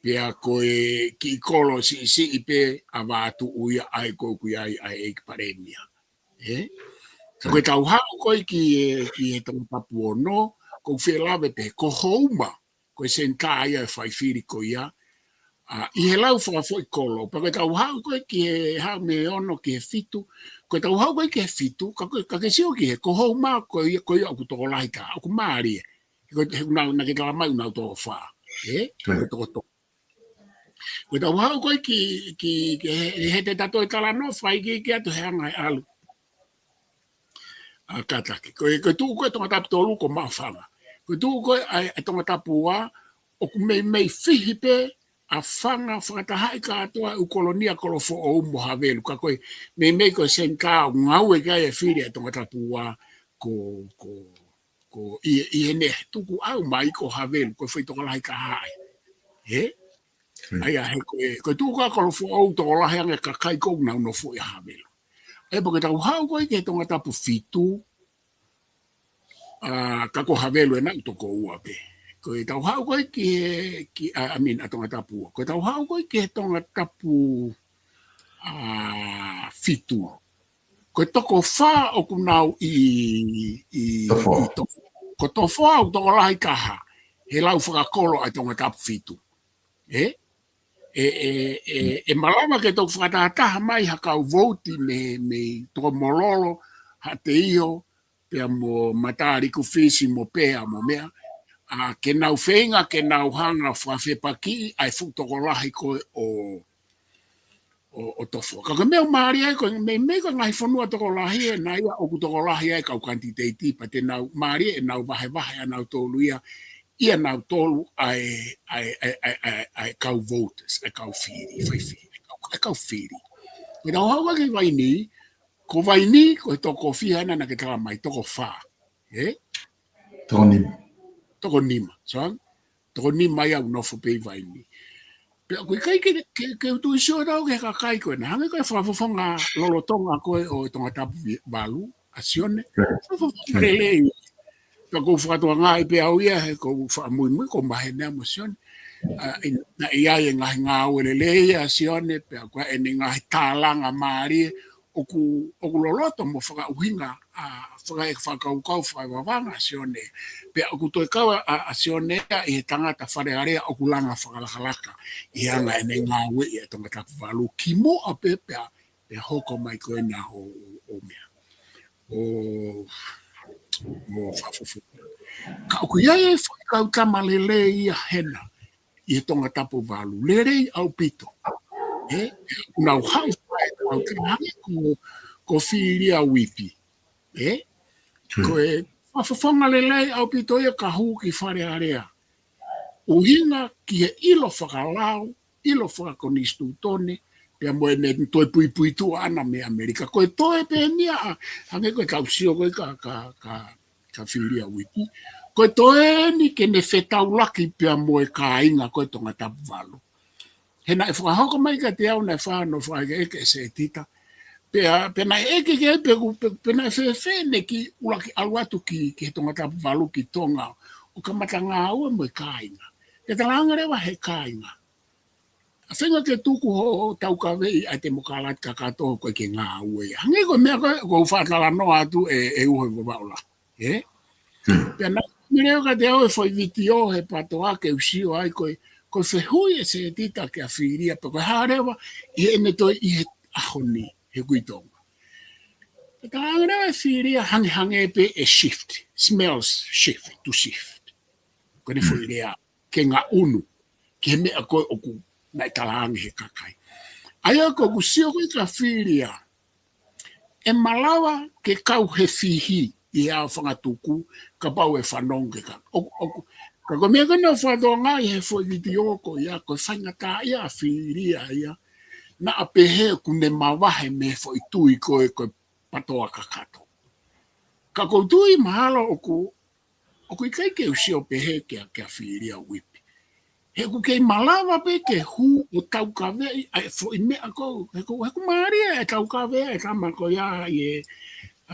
pea ko e kiʻi kolo siʻisiʻi pē ʻa Vātuʻu ia ʻa ia ʻoku ʻi ai ʻa e ʻEiki Palēmia. Ē? Ka ko e tau haʻu ko ē ki he, ki he Tongatapu ono, ʻoku ou fie lave pē, ko Houma, ko e senitā ia ʻo e fai fili ko ia, ʻa, ʻi he lau fakafoʻi kolo, pea ko e tau haʻu ko ē ki he haʻu mei he ono ki he fitu, ko e tau haʻu ko ē ki he fitu, ka ko e, ka ke sio ki he, ko Houma ko ia, ko ia ʻoku tokolahi ka, ʻoku mālie. He ko e, he ʻoku nau, naʻa ke tala mai ʻoku nau toko fā. Ē? Ko e toko tolu. Ko e tau haʻu ko ē ki, ki, ki he, he te tato e talanoa fai ki, ki atu he anga e ʻalu ʻa Kataki. Ko e, ko e tuʻu ko ē Tongatapu tolu ko Maʻufanga. Ko e tuʻu ko ē ʻa e, ʻa e Tongatapu ua, ʻoku meimei fihi pē ʻa Fanga fakatahaʻi kātoa e ʻū kolonia Kolofoʻou mo Havelu. Ka ko e, meimei ko e senitā ʻoku ngāue ki ai e fili ʻa Tongatapu ua ko, ko, ko ʻi, ʻi heʻene tukuʻau mai ko Havelu, ko e foʻi tokolahi ka haʻi. Ē? ʻA ia he ko e, ko e tuʻu ko ē Kolofoʻou tokolahi ange kakai ʻoku nau nofo ʻi Havelu. ʻA ia pea ko e tau haʻu ko ē ki he Tongatapu fitu, ʻa, ka ko Havelu ʻena ʻoku toko ua pē. Ko e tau haʻu ko ē ki he, ki, ʻa, I mean, ʻa Tongatapu ua. Ko e tau haʻu ko ē ki he Tongatapu, ʻa, fitu. Ko e toko fā ʻoku nau ʻi, ʻi, Tofoa. ʻI Tofoa. Ko Tofoa ʻoku tokolahi ka haʻi. He lau fakakolo ʻa e Tongatapu fitu. Ē? ʻE, ʻe, ʻe, ʻe malava ke toki fakatātā mai ha kau vouti mei, mei Tokomololo, Haʻateiho, pea mo Matalikufisi mo Pea mo meʻa. ʻA, ke nau feinga, ke nau hanga fakafepakiʻi, ʻa e fuʻu tokolahi ko ē ʻo, ʻo, ʻo Tofoa. Ka ko e meʻa ʻoku mālie ai, ko e meimei ko e ngaahi fonua tokolahi ē, naʻa ia ʻoku tokolahi ai kau kanititeiti, pea te nau mālie ʻenau vahevahe ʻanautolu ia, ʻia nautolu ʻa e, ʻa e, ʻa e, ʻa e, ʻa e, ʻa e kau voters, ʻa e kau fili, fai fili, ʻa e kau, ʻa e kau fili. Ko e tau haʻu ki Vaini, ko Vaini, ko e toko fiha ʻena naʻa ke tala mai, toko fā. Ē? Toko nima. Toko nima, so, toko nima ia ʻoku nofo pē ʻi Vaini. Pea ʻoku ʻikai ke, ke, ke u tui sio tau ki he kakai ko ena. Hangē ko e fakafofonga lolotonga ko ē ʻo e Tongatapu vi-, valu, ʻa Sione. Fakafofonga lelei. Pea ʻoku ou fakatokangaʻi pē au ia, he ʻoku ou fakamuimui, ʻoku ou maheni mo Sione. ʻA, ʻi, naʻe ʻi ai e ngaahi ngāue lelei ʻa Sione, pea ko ʻene ngaahi tālanga mālie, ʻoku, ʻoku loloto mo fakaʻuhinga, ʻa, fakae-, fakakaukau, fakavavanga ʻa Sione. Pea ʻoku toe kau ʻa, ʻa Sione ia ʻi he tangata Fale Alea ʻoku langa fakalakalaka ʻi he anga ʻene ngāueʻi ʻa e Tongatapu valu kimuʻa pē pea, pea hoko mai ko ena ʻo, ʻo, ʻo meʻa. ʻO, ʻo fakafofonga. Ka ʻoku ʻi ai e foʻi kau tama lelei ia hena ʻi he Tongatapu valu. Lelei ʻaupito. Ē? ʻOku nau haʻu fai ʻa e kau tama hangē ko, ko Filia Uipi. Ē? Ko e fakafofonga lelei ʻaupito ia ka hū ki Fale Alea. ʻUhinga ki he ʻilo fakalao, ʻilo fakakonisitūtone, pea mo ʻene toe puipuituʻa ʻana mei ʻAmelika. Ko e toe pē eni ia, hangē ko e tau sio ko ē ka, ka, ka, ka Filia Uipi. Ko e toe eni ke ne fetaulaki pea mo e kāinga ko ē Tongatapu valu. He naʻe fakahoko mai kiate au naʻe fānau fakaʻekeʻeke ʻe Setita. Pea, pea naʻe ʻeke ki ai pe ʻoku, pe, pe naʻe fēfē ʻene kiʻi ʻuluaki ʻalu atu ki, ki he Tongatapu valu ki Tonga. ʻO kamata ngāue mo e kāinga. Ke talaange leva he kāinga. ʻA feinga ke tuku hoʻo taukaveʻi ʻa e temokalati kakato ko ē ke ngāue. Hangē ko e meʻa ko ē, ʻoku ou fakatalanoa atu ē, ʻe Uho Vavaʻu Lahi. Ē? Pea naʻe ʻomi leva kiate au e foʻi vitiō he PATOA ke u sio ai ko e, ko e fehuʻi ʻe Setita kia Filia pe ko e hā leva ʻi heʻene toe ʻi he ʻaho ni he Kui Tonga. Ka talaange leva ʻe Filia hangehangē pē ʻe shift, smells shift, to shift. Ko ʻene foʻi lea, ke ngaʻunu, ki he meʻa ko ē ʻoku naʻe talaange he kakai. ʻA ia ko ʻeku sio ko ē kia Filia, ʻe malava ke kau he fihi ʻi he ʻaofangatuku, kapau ʻe fanongo ki he ka-, ʻoku, ʻoku, ka ko e meʻa ko ē naʻe fakatokangaʻi he foʻi vitiō ko ia, ko e faingataʻaʻia ʻa Filia ia, naʻa pehē ʻoku ne mavahe mei he foʻi tui ko ē ko e patoa kakato. Ka ʻoku ou tui mahalo ʻoku, ʻoku ʻikai ke u sio pehē kia, kia Filia Uipi. He ʻoku kei malava pē ke hū ʻo taukaveʻi ʻa e foʻi meʻa ko ē, he ʻoku, he ʻoku mālie e taukaveʻi e tama ko ia ʻi he,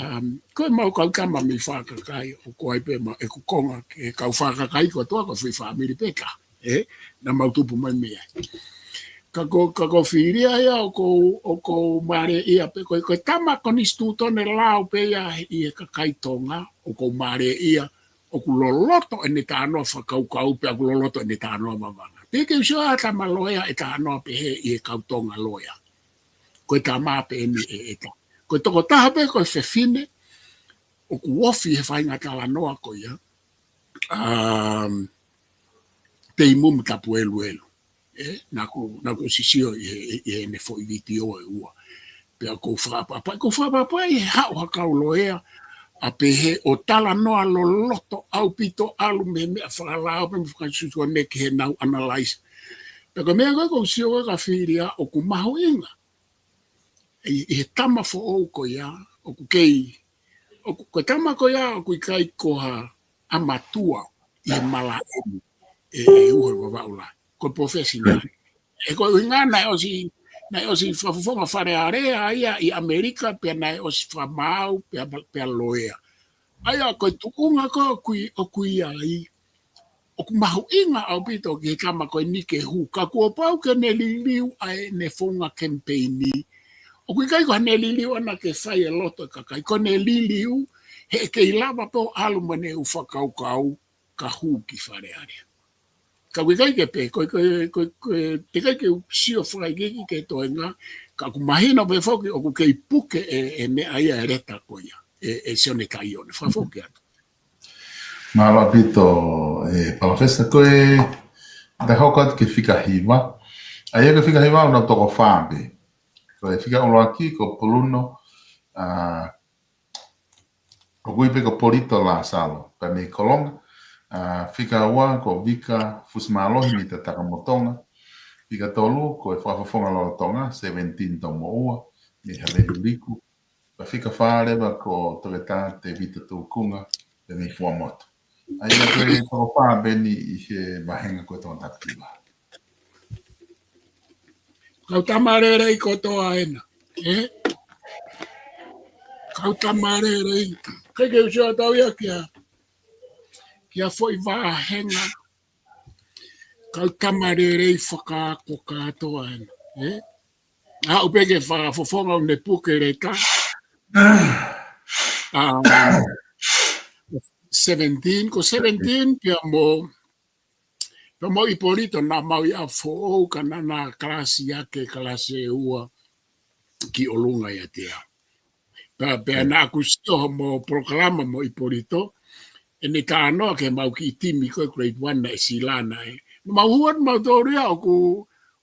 um, ko ʻemau kau tama mei Fakakai, ʻoku ʻi ai pē ʻemau, ʻeku konga he kau Fakakai kotoa ko e foʻi fāmili pē ka, ē, naʻa mau tupu mai mei ai. Ka ko, ka ko Filia ia ʻoku ou, ʻoku ou mālieʻia pē, ko e, ko e tama konisitūtone lao pē ia ʻi he kakai Tonga, ʻoku ou mālieʻia, ʻoku loloto ʻene talanoa fakakaukau pea ʻoku loloto ʻene talanoa vavanga. Pea ke u sio ʻa e tama loea ʻe talanoa pehē ʻi he kau Tonga loea. Ko e tama pē eni ʻe, ʻe ta-. Ko e tokotaha pē ko e fefine, ʻoku ofi he faʻahinga talanoa ko ia. Um, Teimumi Tapueluelu. Ē, naʻa ku, naʻa ku sisio ʻi he, ʻi heʻene foʻi vitiō ʻe ua. Pea ʻoku ou fakaʻapaʻapa, ʻoku ou fakaʻapaʻapa ʻi he haʻu ha kau loea, ʻa pehē ʻo talanoa loloto ʻaupito ʻalu mei he meʻa fakalao, pea mo e fakasusu ʻa e meʻa ki heʻenau analyze. Pea ko e meʻa ko ē ʻoku ou sio ko ē kia Filia ʻoku mahuʻinga. ʻI, ʻi he tama foʻou ko ia, ʻoku kei, ʻoku, ko e tama ko ia, ʻoku ʻikai ko ha ʻamatua ʻi he malaʻe ʻe, ʻe Uho Vavaʻu Lahi. Ko e professional. ʻE ko e ʻuhinga naʻe ʻosi, naʻe ʻosi fakafofonga Fale Alea ia ʻi ʻAmelika, pea naʻe ʻosi fakamaau, pea, pea loea. ʻA ia ko e tuʻunga ko ē ʻoku ʻi, ʻoku ʻi ai, ʻoku mahuʻinga ʻaupito ki he tama ko eni ke hū, ka kuo pau ke ne liliu ʻa ʻene founga kemipeini. ʻOku ʻikai ko haʻane liliu ʻana ke fai e loto ʻo e kakai, ko ʻene liliu, he ʻe kei lava pē ʻo ʻalu mo ʻene ʻū fakakaukau, ka hū ki Fale Alea. Ka ʻoku ʻikai ke pehē, ko, ko, ko, ko, teʻeki ai ke u sio fakaikiiki ki he toenga, ka ʻoku mahino pē foki ʻoku kei puke e, e meʻa ia e leta ko ia, ʻe, ʻe Sione Taione, fakafoki atu. Mālō ʻaupito, ē, Palōfesa, ko e, ta hoko atu ki he fika hiva. ʻA ia ko e fika hiva ʻoku nau toko fā pē. Ko e fika ʻuluaki ko Puluno, ʻa, ʻoku ui pē ko Polito Lasalo, pea mei Kolonga. ʻA, fika ua ko Vika Fusimālohi mei Tatakamotonga. Fika tolu ko e Fakafofonga Lolotonga, Seventeen Tomoua, mei Haveluliku. Pea fika fā leva ko Toketā Tēvita Tukunga, pea mei Fuaʻamotu. ʻA ia ko e toko fā pē eni ʻi he vāhenga ko e Tongatapu Tiva. Kau tama lelei kotoa ena, ē? Kau tama lelei. ʻIkai ke u sio atu au ia kia, kia foʻi vāhenga. Kau tama lelei fakaako kātoa ena, ē? Aʻu pē ki he Fakafofonga ʻoku ne puke leta. Um, Seventeen, ko Seventeen, pea mo, pea mo ʻIpolito naʻa mau ʻi ʻApifoʻou ka naʻa na kalasi ake, kalasi ʻe ua ki ʻolunga ʻiate au. Pea, pea naʻa ku sio mo polokalama mo ʻIpolito, ʻene talanoa ki heʻemau kiʻi timi ko e grade one naʻe sila naʻe. Naʻa mau hū atu mautolu ia ʻoku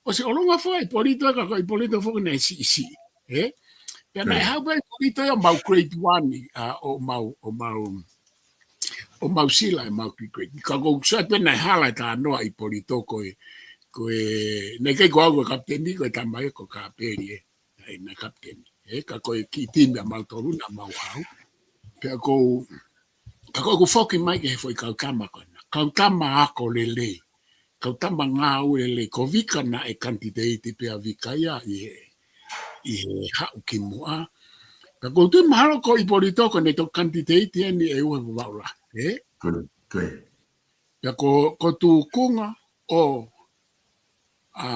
ʻosi ʻolunga foki ʻIpolito ka ko ʻIpolito foki naʻe siʻisiʻi, ē? Pea naʻe haʻu pē ʻIpolito ia ʻo mau grade one, ʻa, ʻo mau, ʻo mau, ʻo mau sila ʻemau kiʻi grade. Ka ʻoku ou sio atu pē naʻe hala e talanoa ʻIpolito ko e, ko e, naʻe ʻikai ko au ko e kapiteni, ko e tama ia ko Kapeli, ē. ʻA ia naʻe kapiteni. Ē, ka ko e kiʻi timi ʻa mautolu naʻa mau haʻu. Pea ʻoku ou, ka ʻoku ou foki mai ki he foʻi kau tama ko ena. Kau tama ako lelei. Kau tama ngāue lelei. Ko Vika naʻe kanititeiti pē ʻa Vika ia ʻi he, ʻi he haʻu ki muʻa. Ka ʻoku ou tui mahalo ko ʻIpolito ko ʻene toki kanititeiti eni ʻe Uho Vavaʻu Lahi, ē? Ko, ko e. Pea ko, ko Tukunga ʻo, ʻa,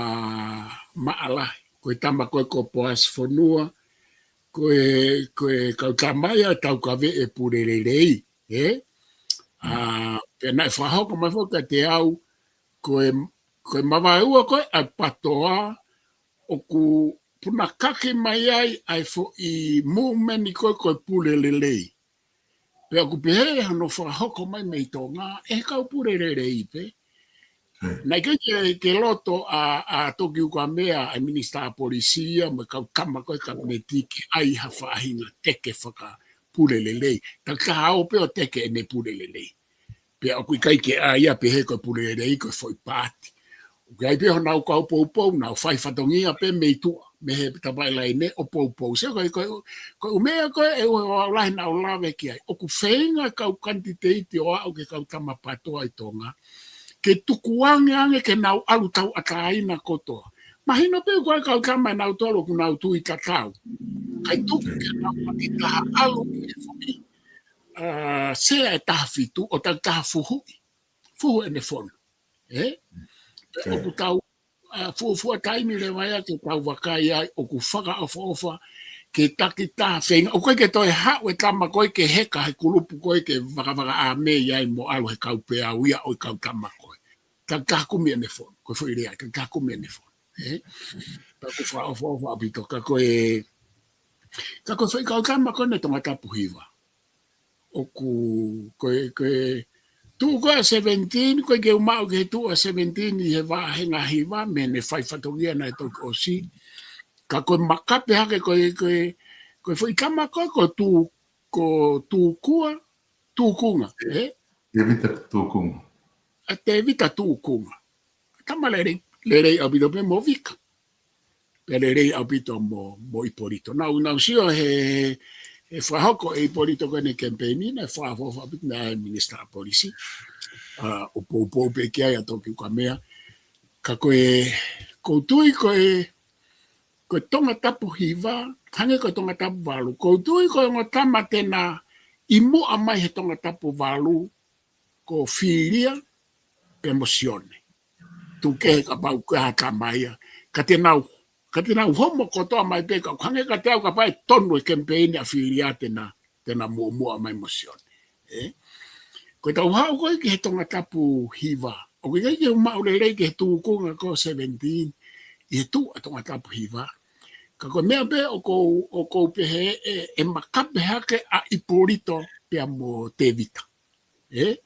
Maʻalahi. Ko e tama ko ē ko Poasi Fonua, ko e, ko e kau tama ia ʻe taukaveʻi e pule lelei, ē? ʻA, pea naʻe fakahoko mai foki kiate au, ko e, ko e mavaeua ko ē ʻa e patoa ʻoku punakaki mai ai ʻa e foʻi movement ko ē ko e pule lelei. Pea ʻoku pehē hono fakahoko mai mei Tonga ʻe he kau pule lelei pē. Naʻe ʻikai ke, ke loto ʻa, ʻa Tokiukamea, ʻa e minisitā polisi ia mo e kau tama ko ē kapineti ke ʻai ha faʻahinga teke fakapule lelei. Takitaha ō pē ʻo teke ʻene pule lelei. Pea ʻoku ʻikai ke ʻai ia pehē ko e pule lelei ko e foʻi paati. ʻOku ʻi ai pē honau kau poupou, nau fai fatongia pē mei tuʻa, mei he tapa ʻi laine ʻo poupou. Sio ko e, ko e, ko e ʻū meʻa ko ē ʻe ua ʻo lahi naʻa ku lave ki ai. ʻOku feinga kau kanititeiti ʻo aʻu ki he kau tama PATOA ʻi Tonga ke tukuange ange ke nau ʻalu tauʻatāina kotoa. Mahino pē ko e kau tama ʻe nau tolo ʻoku nau tui tatau. Kae tuku ke nau takitaha ʻalu ki he foʻi, ʻa, sea ʻe taha fitu ʻo takitaha fuhuʻi. Fuhu ʻene fono. Ē? Pea ʻoku tau, ʻa, fuofua taimi leva ia ke tau vakai ai ʻoku fakaʻofoʻofa ke takitaha feinga. ʻOku ʻikai ke toe haʻu e tama ko ē ke heka he kulupu ko ē ke vakavaka ʻa mei ai mo ʻalu he kau peau ia ʻo e kau tama ko ē. Takitaha kumi ʻene fono. Ko e foʻi lea, takitaha kumi ʻene fono. Ē? Pea ʻoku fakaʻofoʻofa ʻaupito ka ko e, ka ko e foʻi kau tama ko ē ne Tongatapu hiva. ʻOku, ko e, ko e, tuʻu ko ē ʻa seventeen, ʻoku ʻikai ke u maʻu ki he tuʻu ʻa seventeen ʻi he vāhenga hiva, mei heʻene fai fatongia naʻe toki ʻosi. Ka ko e makape hake ko e, ko e, ko e foʻi tama ko ē, ko Tu, ko Tukua, Tukunga, ē? Tēvita Tukunga. ʻA Tēvita Tukunga. Tama lelei, lelei ʻaupito pē mo Vika. Pea lelei ʻaupito mo, mo ʻIpolito. Nau, nau sio he, he fakahoko ʻe ʻIpolito ko ʻene kemipeini, naʻe fakaʻofoʻofa ʻaupito naʻe ʻi ai e minisitā polisi. ʻA, ʻo poupou pē ki ai ʻa Tokiukamea. Ka ko e, ʻoku ou tui ko e, ko e Tongatapu hiva, hangē ko e Tongatapu valu. ʻOku ou tui ko e ongo tama te na ʻi muʻa mai he Tongatapu valu, ko Filia pea mo Sione. Tuku kehe kapau ko e hā tama ia. Ka te nau, ka te nau homo kotoa mai pē ka hangē ka te au kapau ʻe tonu e kemipeini ʻa Filia te na, te na muʻomuʻa mai mo Sione. Ē? Ko e tau haʻu ko ē ki he Tongatapu hiva. ʻOku ʻikai ke u maʻu lelei ki he Tukunga ko ē seventeen, ʻi he tuʻu ʻa Tongatapu hiva. Ka ko e meʻa pē ʻoku ou, ʻoku ou pehē ʻe, ʻe makape hake ʻa ʻIpolito pea mo Tēvita. Ē?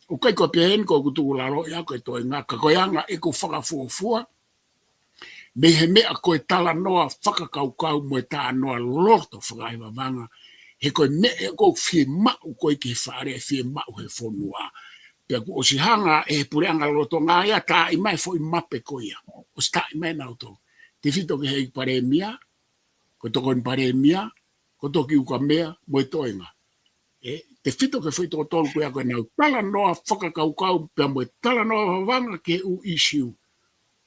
ʻOku ʻikai ko e pehē ni ko ʻeku tukulalo ia ko e toenga, ka ko e anga ʻeku fakafuofua, mei he meʻa ko e talanoa fakakaukau mo e talanoa loto fakaʻaivavanga, he ko e meʻa ʻoku ou fiemaʻu ko ē ki he fale, fiemaʻu he fonua. Pea kuo ʻosi hanga ʻe he puleʻanga lolotonga ia ʻo taaʻi mai e foʻi mape ko ia. ʻOsi taaʻi mai ʻe nautolu. Tefito ki he palēmia, ko e tokoni palēmia, ko Tokiukamea, mo e toenga. Ē, tefito ki he foʻi toko tolu ko ia ko ʻenau talanoa fakakaukau, pea mo e talanoa vavanga ki he ʻū ʻīsiu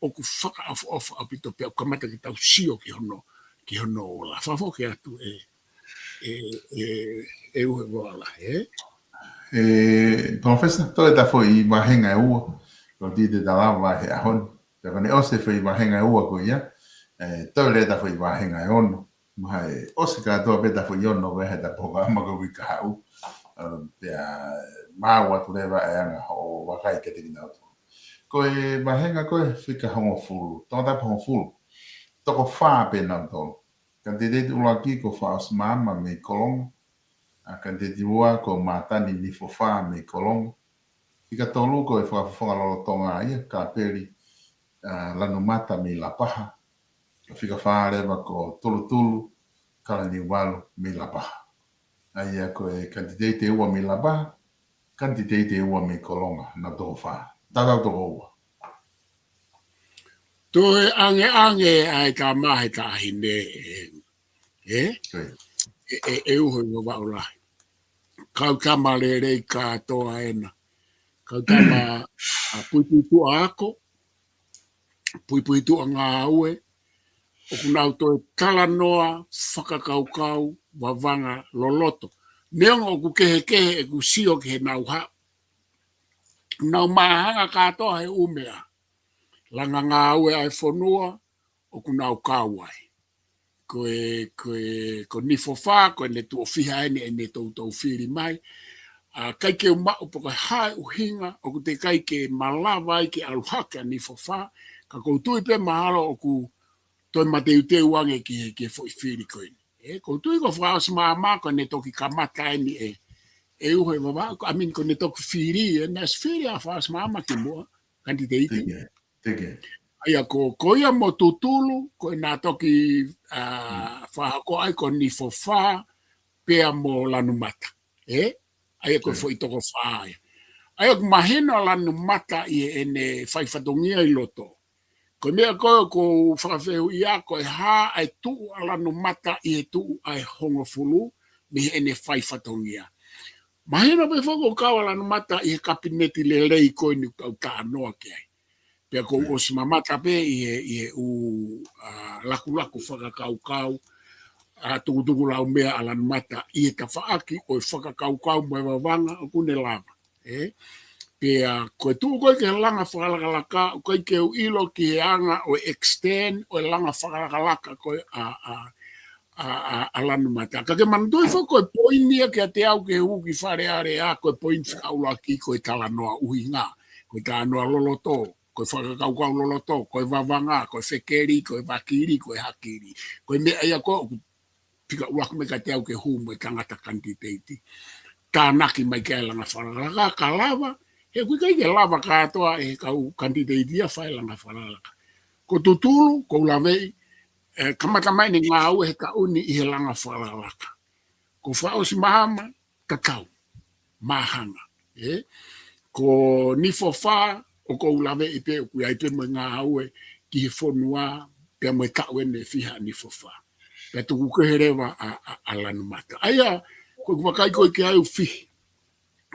ʻoku fakaʻofoʻofa ʻaupito pea ʻoku kamata ke tau sio ki hono, ki hono ola. Fakafoki atu ē, ē, ē, ʻe Uhevoa Lahi, ē? Ē, Professor, toe ʻeta foʻi vāhenga ʻe ua, ko e tite talava he ʻaho ni. Pea ko ʻene ʻosi e foʻi vāhenga ʻe ua ko ia, ē, toe leva ʻeta foʻi vāhenga ʻe ono. Mahalo ʻosi kātoa pē ʻeta foʻi ono ko ē heʻeta polokalama ko ē ʻi he kahaʻu. Ē, pea maʻu atu leva e anga hoʻo vakai kiate kinautolu. Ko e vāhenga ko ē fika hongofulu, Tongatapu hongofulu. Toko fā pē nautolu. Kanititeiti ʻuluaki ko Faʻaʻosi Maama mei Kolonga. ʻA e kanititeiti ua ko Mātani Nifofā mei Kolonga. Fika tolu ko e fakafofonga lolotonga ia, Kapeli, ʻa, Lanumata mei Lapaha. Fika fā leva ko Tulutulu Kalaniuvalu mei Lapaha. ʻA ia ko e kanititeiti ʻe ua mei Lapaha, kanititeiti ʻe ua mei Kolonga, nau toko fā. Tatau toko ua. Toe angeange ʻa e tama he taʻahine, ē? Ē? Ko ia. Ē, ē, ʻe Uhevoa Lahi. Kau tama lelei kātoa ena. Kau tama, ʻa, puipuituʻa ako, puipuituʻa ngāue, ʻoku nau toe talanoa fakakaukau vavanga loloto. Neongo ʻoku kehekehe ʻeku sio ki heʻenau haʻu. Nau māhanga kātoa he ʻū meʻa. Langa ngāue ʻa e fonua, ʻoku nau kau ai. Ko e, ko e, ko Nifofā, ko ʻene tuʻo fiha eni ʻene toutou fili mai. ʻA, ʻikai ke u maʻu pe ko e hā e ʻuhinga, ʻoku teʻeki ai ke malava ai ke ʻalu hake ʻa Nifofā, ka ʻoku ou tui pē mahalo ʻoku, toe mateuteu ange ki he, ki he foʻi fili ko eni. ʻE, ʻoku ou tui ko Fakaʻosi Maama ko ʻene toki kamata eni ʻe, ʻe Uho ʻi Vavaʻu, ko, I mean, ko ʻene toki fili, ʻe, naʻe ʻosi fili ʻa Fakaʻosi Maama kimuʻa, kanititeiti. Teke, teke. ʻA ia ko, ko ia mo Tutulu, ko ʻena toki, ʻa, fakahoko ai ko Nifofā, pea mo Lanumata. ʻE? ʻA ia ko e foʻi toko fā ia. ʻA ia ʻoku mahino ʻa Lanumata ʻi heʻene fai fatongia ʻi loto. Ko e meʻa ko ē ʻoku ou fakafehuʻia ko e hā ʻa e tuʻu ʻa Lanumata ʻi he tuʻu ʻa e hongofulu mei heʻene fai fatongia. Mahino pē foki ʻoku kau ʻa Lanumata ʻi he kapineti lelei ko eni ʻoku tau talanoa ki ai. Pea ʻoku ou ʻosi mamata pē ʻi he, ʻi he ʻū, ʻa, lakulaku fakakaukau, ʻa, tukutuku laumea ʻa Lanumata ʻi he tafaʻaki ʻo e fakakaukau mo e vavanga ʻoku ne lava. ʻE? Pea ko e tuʻu ko ē ki he langa fakalakalaka, ʻoku ʻikai ke u ʻilo ki he anga ʻo e extent ʻo e langa fakalakalaka ko ē ʻa, ʻa, ʻa, ʻa, ʻa Lanumata. Ka ke manatuʻi foki ko e poini ia kiate au ke hū ki Fale Alea, ko e poini fika ʻuluaki ko e talanoa ʻuhinga, ko e talanoa loloto, ko e fakakaukau loloto, ko e vavanga, ko e fekeli, ko e vakili, ko e hakili. Ko e meʻa ia ko ē ʻoku fika ʻuluaki mai kiate au ke hū mo e tangata kanititeiti. Tānaki mai ki ai e langa fakalakalaka, ka lava, he ʻoku ʻikai ke lava kātoa ʻe he kau kanititeiti ia fai langa fakalakalaka. Ko Tutulu, ʻoku ou laveʻi, ʻe, kamata mai ʻene ngāue he taʻu ni ʻi he langa fakalakalaka. Ko Fakaʻosi Maama, tatau, māhanga, ʻe? Ko Nifofā, ʻoku ou laveʻi pē, ʻoku ʻi ai pē mo e ngāue ki he fonua, pea mo e taʻu ʻe fiha ʻa Nifofā. Pea tuku kehe leva ʻa, ʻa, ʻa Lanumata. ʻA ia, ko ʻeku vakai ko ē ki ai ʻoku fihi.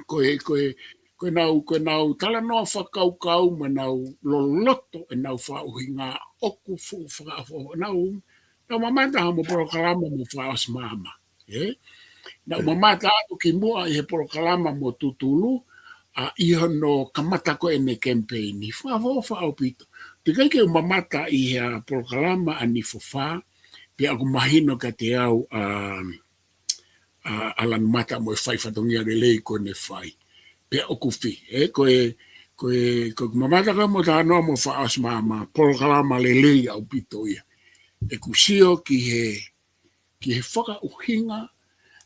Ko e, ko e, ko ʻenau, ko ʻenau talanoa fakakaukau mo ʻenau loloto ʻenau fakaʻuhinga ʻoku fuʻu fakaʻofoʻofa. Naʻa ku, naʻa ku mamata mo e polokalama mo Fakaʻosi Maama. ʻE? Naʻa ku mamata atu kimuʻa ʻi he polokalama mo Tutulu, ʻa, ʻi hono kamata ko ē ʻene kemipeini. Fakaʻofoʻofa ʻaupito. Teʻeki ai ke u mamata ʻi he polokalama ʻa Nifofā, pea ʻoku mahino kiate au, ʻa, ʻa, ʻa Lanumata mo e fai fatongia lelei ko ʻene fai. Pea ʻoku fihi, ʻe, ko e, ko e, ko e mamata ko ē mo talanoa mo Fakaʻosi Maama, polokalama lelei ʻaupito ia. ʻEku sio ki he, ki he fakaʻuhinga,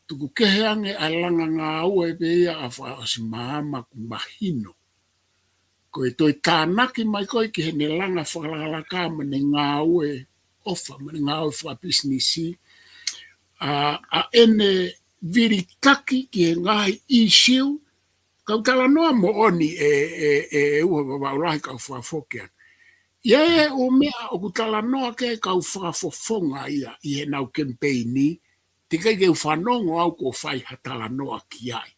tuku kehe ange ʻa e langa ngāue pē ia ʻa Fakaʻosi Maama ʻoku mahino. Ko e toe tānaki mai ko ē ki heʻene langa fakalakalaka mo ʻene ngāue ʻofa, mo ʻene ngāue fakapisinisi, ʻa, ʻa ʻene vilitaki ki he ngaahi ʻīsiu, kau talanoa moʻoni ʻe, ʻe, ʻe, ʻe Uho Vavaʻu Lahi kau fakafoki atu. ʻI ai e ʻū meʻa ʻoku talanoa ki ai kau fakafofonga ia ʻi heʻenau kemipeini, teʻeki ai ke u fanongo au kuo fai ha talanoa ki ai.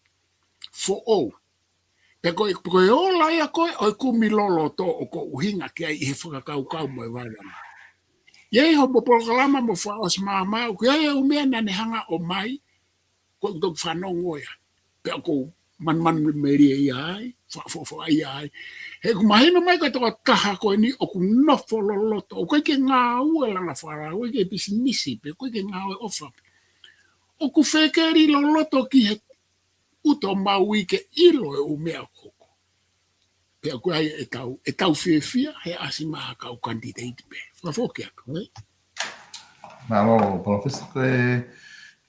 Foʻou. Pea ko e, ko e ola ia ko ē ʻo e kumi loloto ʻoku ou ʻuhinga ki ai ʻi he fakakaukau mo e vavanga. ʻI ai hoʻomo polokalama mo Fakaʻosi Maama, ʻoku ʻi ai e ʻū meʻa naʻa ne hanga ʻo ʻomai, ko e toki fanongo ia. Pea ʻoku ou manumanu melie ia ai, fakaʻofoʻofa ia ai. He ʻoku mahino mai ko e tokotaha ko eni ʻoku nofo loloto, ʻoku ʻikai ke ngāue langa fakalakalaka, ʻoku ʻikai ke pisinisi pē, ʻoku ʻikai ke ngāue ʻofa pē. ʻOku fekeli loloto ki he ʻuto maui ke ʻilo e ʻū meʻa ʻoku hoko. Pea ʻoku ʻi ai ʻetau, ʻetau fiefia, he ʻasi mai ha kau kanititeiti pē. Fakafoki atu, ē? Mālō, Palōfesa, ko e,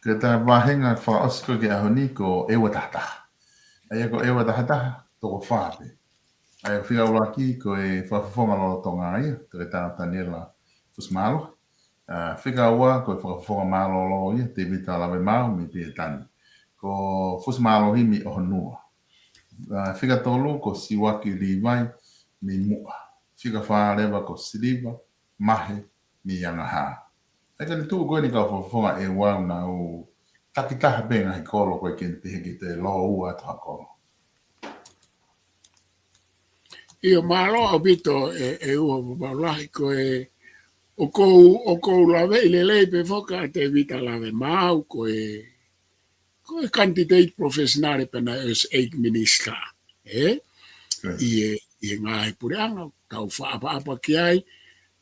ko e tā vāhenga fakaʻosi ko ē ki he ʻaho ni ko e ua taha taha. ʻA ia ko e ua taha taha, toko fā pē. ʻA ia fika ʻuluaki ko e fakafofonga lolotonga ia, Toketā Taniela Fusimālohi. ʻA, fika ua ko e fakafofonga mālōlō ia, Tēvita Lavemaau mei Pētani. Ko Fusimālohi mei ʻOhonua. ʻA, fika tolu ko Siuaki Līvai mei Muʻa. Fika fā leva ko Siliva Mahe mei Angahā. ʻA ia ka ne tuʻu ko eni kau fakafofonga ʻe ua ʻoku nau takitaha pē ngaahi kolo ko ē ke ne pehē ke te lōua atu ha kolo. ʻIo, mālō ʻaupito ʻe, ʻe Uho Vavaʻu Lahi, ko e, ʻoku ou, ʻoku ou laveʻi lelei pē foki ʻa Tēvita Lavemaau, ko e, ko e kanititeiti palōfesinale pē naʻe ʻosi ʻeiki minisitā, ē? ʻI he, ʻi he ngaahi puleʻanga, kau fakaʻapaʻapa ki ai,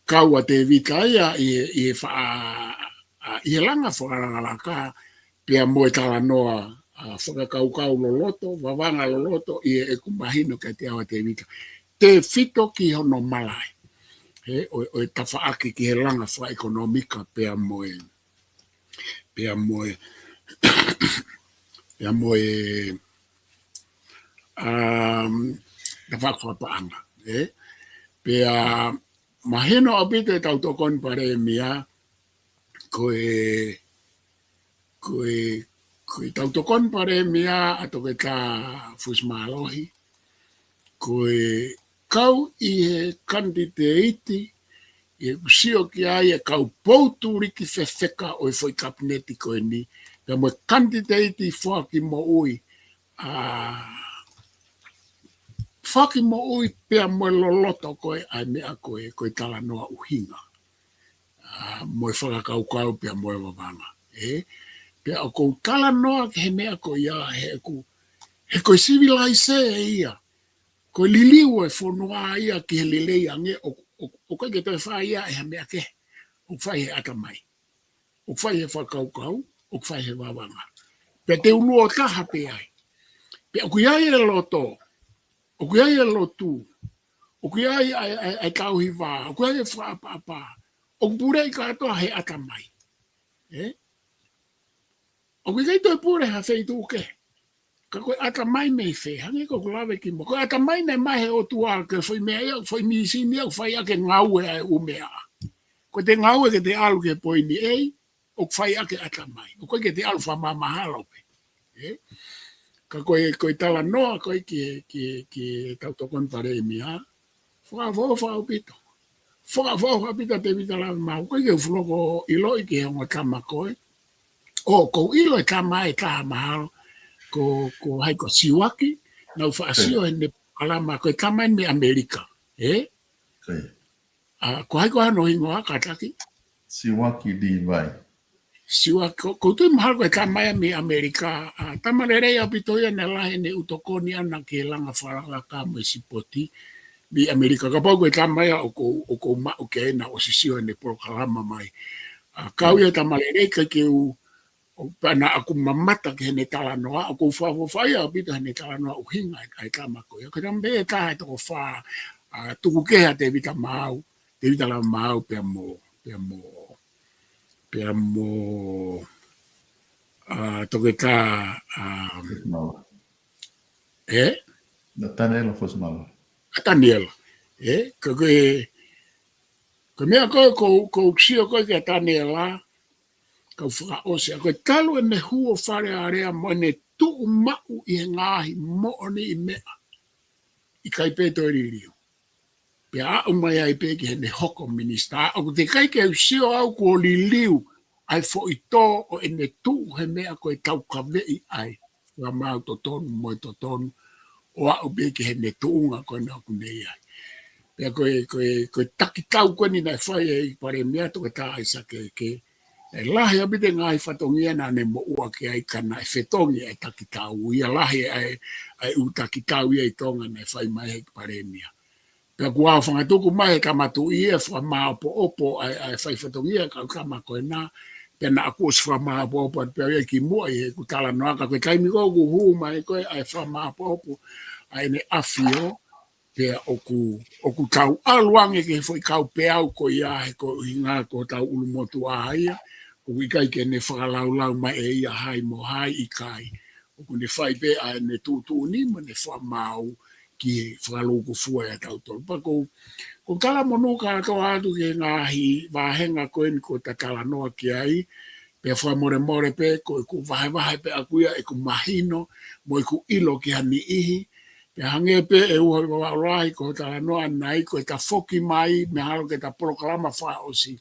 kau ʻa Tēvita ia ʻi he, ʻi he faʻa, ʻa, ʻi he langa fakalakalaka, pea mo e talanoa, ʻa, fakakaukau loloto, vavanga loloto, ʻi heʻeku mahino kiate au ʻa Tēvita. Tefito ki hono malaʻe. he ʻo, ʻo e tafaʻaki ki he langa fakaʻekonōmika pea mo e, pea mo e, pea mo e, um, tafaʻaki fakapaʻanga, ē? Pea mahino ʻaupito ʻetau tokoni palēmia, ko e, ko e, ko ʻetau tokoni palēmia ʻa Toketā Fusi Mālohi, ko e kau ʻi he kanititeiti, ʻi heʻeku sio ki ai e kau poutuliki fefeka ʻo e foʻi kapineti ko eni, pea mo e kanititeiti foaki moʻui, ʻa, foaki moʻui pea mo e loloto ko ē ʻa e meʻa ko ē, ko e talanoa ʻuhinga. ʻA, mo e fakakaukau pea mo e vavanga, ē? Pea ʻoku ou talanoa ki he meʻa ko ia, he ʻoku, he ko e sivilaise ia. Ko e liliu e fonua ia ki he lelei ange, ʻo, ʻo, ʻoku ʻikai ke toe fai ia ʻe ha meʻa kehe. ʻOku fai he ʻatamai. ʻOku fai he fakakaukau, ʻoku fai he vavanga. Pea te u luo taha pē ai. Pea ʻoku ʻi ai e loto, ʻoku ʻi ai e lotu, ʻoku ʻi ai ʻa e, ʻa e, ʻa e tauhi vā, ʻoku ʻi ai e fakaʻapaʻapa, ʻoku puleʻi kātoa he ʻatamai. Ē? ʻOku ʻikai toe pule ha feituʻu kehe. Ka ko e ʻatamai mei fē, hangē ko ʻeku lave kimuʻa. Ko e ʻatamai naʻe maʻu he ʻOtua, ko e foʻi meʻa ia, foʻi mīsini ia, ʻoku fai ʻaki e ngāue ʻa e ʻū meʻa. Ko ʻete ngāue ke te ʻalu ki he poini A, ʻoku fai ʻaki e ʻatamai. ʻOku ʻikai ke te ʻalu fakamāmahalo pē. Ē? Ka ko e, ko e talanoa ko ē ki, ki, ki heʻetau tokoni palēmia, fakaʻofoʻofa ʻaupito. Fakaʻofoʻofa ʻaupito Tēvita Lavemaau, ʻoku ʻikai ke u fuʻu loko ʻiloʻi ki he ongo tama ko ē. ʻOku ou ʻilo e tama ʻe taha mahalo, ko, ko hai ko Siuaki, naʻá ku faʻa sio heʻene polokalama, ko e tama eni mei ʻAmelika, ē? Ko ia. ʻA, ko hai ko hono hingoa kātaki? Siuaki Līvai. Siuaki, ʻoku ou tui mahalo ko e tama ia mei ʻAmelika, ʻa, tama lelei ʻaupito ia naʻe lahi ʻene ʻū tokoni ʻana ki he langa fakalaka mo e sipoti mei ʻAmelika. Kapau ko e tama ia ʻoku, ʻoku ou maʻu ke na ʻosi sio heʻene polokalama mai. ʻA, kau ia tama lelei ka ke u, ʻo pea naʻá ku mamata ki heʻene talanoa, ʻoku ou fakaʻofoʻofa ʻaupito heʻene talanoa ʻuhinga ʻa e, ʻa e tama ko ia. Ko e tama pē ʻe taha ʻe toko fā, ʻa, tuku kehe ʻa Tēvita Maau, Tēvita Lavemaau pea mo, pea mo, pea mo, ʻa, Toketā, ʻa, Fusimālohi. Ē? Nathaniela Fusimālohi. ʻA Taniela. Ē? Ko e, ko e meʻa ko ē, ko, ʻoku ou sio ko ē kia Taniela, kau fakaʻosi, ʻa ko e talu ʻene hū ʻo Fale Alea mo ʻene tuʻu maʻu ʻi he ngaahi moʻoniʻi meʻa, ʻikai pē toe liliu. Pea aʻu mai ai pē ki heʻene hoko minisitā, ʻoku teʻeki ai ke u sio au kuo liliu ʻa e foʻi tō ʻo ʻene tuʻu he meʻa ko e taukaveʻi ʻa e fakamaau totonu mo e totonu, ʻo aʻu pē ki heʻene tuʻunga ko ena ʻoku ne ʻi ai. Pea ko e, ko e, ko e takitau ko eni naʻe fai ʻe he Palēmia Toketā ʻAisake ʻEkeke, ʻe lahi ʻaupito e ngaahi fatongia naʻá ne moʻua ki ai ka naʻe fetongi ʻa e takitau ia, lahi ʻa e, ʻa e ʻū takitau ia ʻi Tonga naʻe fai mai ʻe he Palēmia. Pea kuo ʻosi fakatuku mai ʻe he Tama Tuʻi e fakamāopoopo ʻa e, ʻa e fai fatongia ʻa e kau tama ko ena, pea naʻá ku ʻosi fakamāopoopo atu pē au ia kimuʻa ʻi heʻeku talanoa, ka ko e taimi ko ē ʻoku hū mai ko ē ʻa e fakamāopoopo ʻa ʻEne ʻAfio, pea ʻoku, ʻoku tau ʻalu ange ki he foʻi kaupeau ko ia he ko e ʻuhinga ko hotau ʻulumotuʻa ia, ʻoku ʻikai ke ne fakalaulau mai ʻe ia hai mo hai, ʻikai. ʻOku ne fai pē ʻa ʻene tuʻutuʻuni mo ʻene fakamaau ki he fakalūkufua ʻiate kitautolu. Pea ʻoku ou, ʻoku ou talamonū kātoa atu ki he ngaahi vāhenga ko eni kuo ta talanoa ki ai, pea fakamolemole pē ko ʻeku vahevahe pē ʻaku ia ʻeku mahino mo ʻeku ʻilo ki ha niʻihi, pea hangē pē ʻe ua ʻi Vavaʻu Lahi ko e talanoa ʻanenai ko e tafoki mai, mahalo ki heʻeta polokalama fakaʻosi,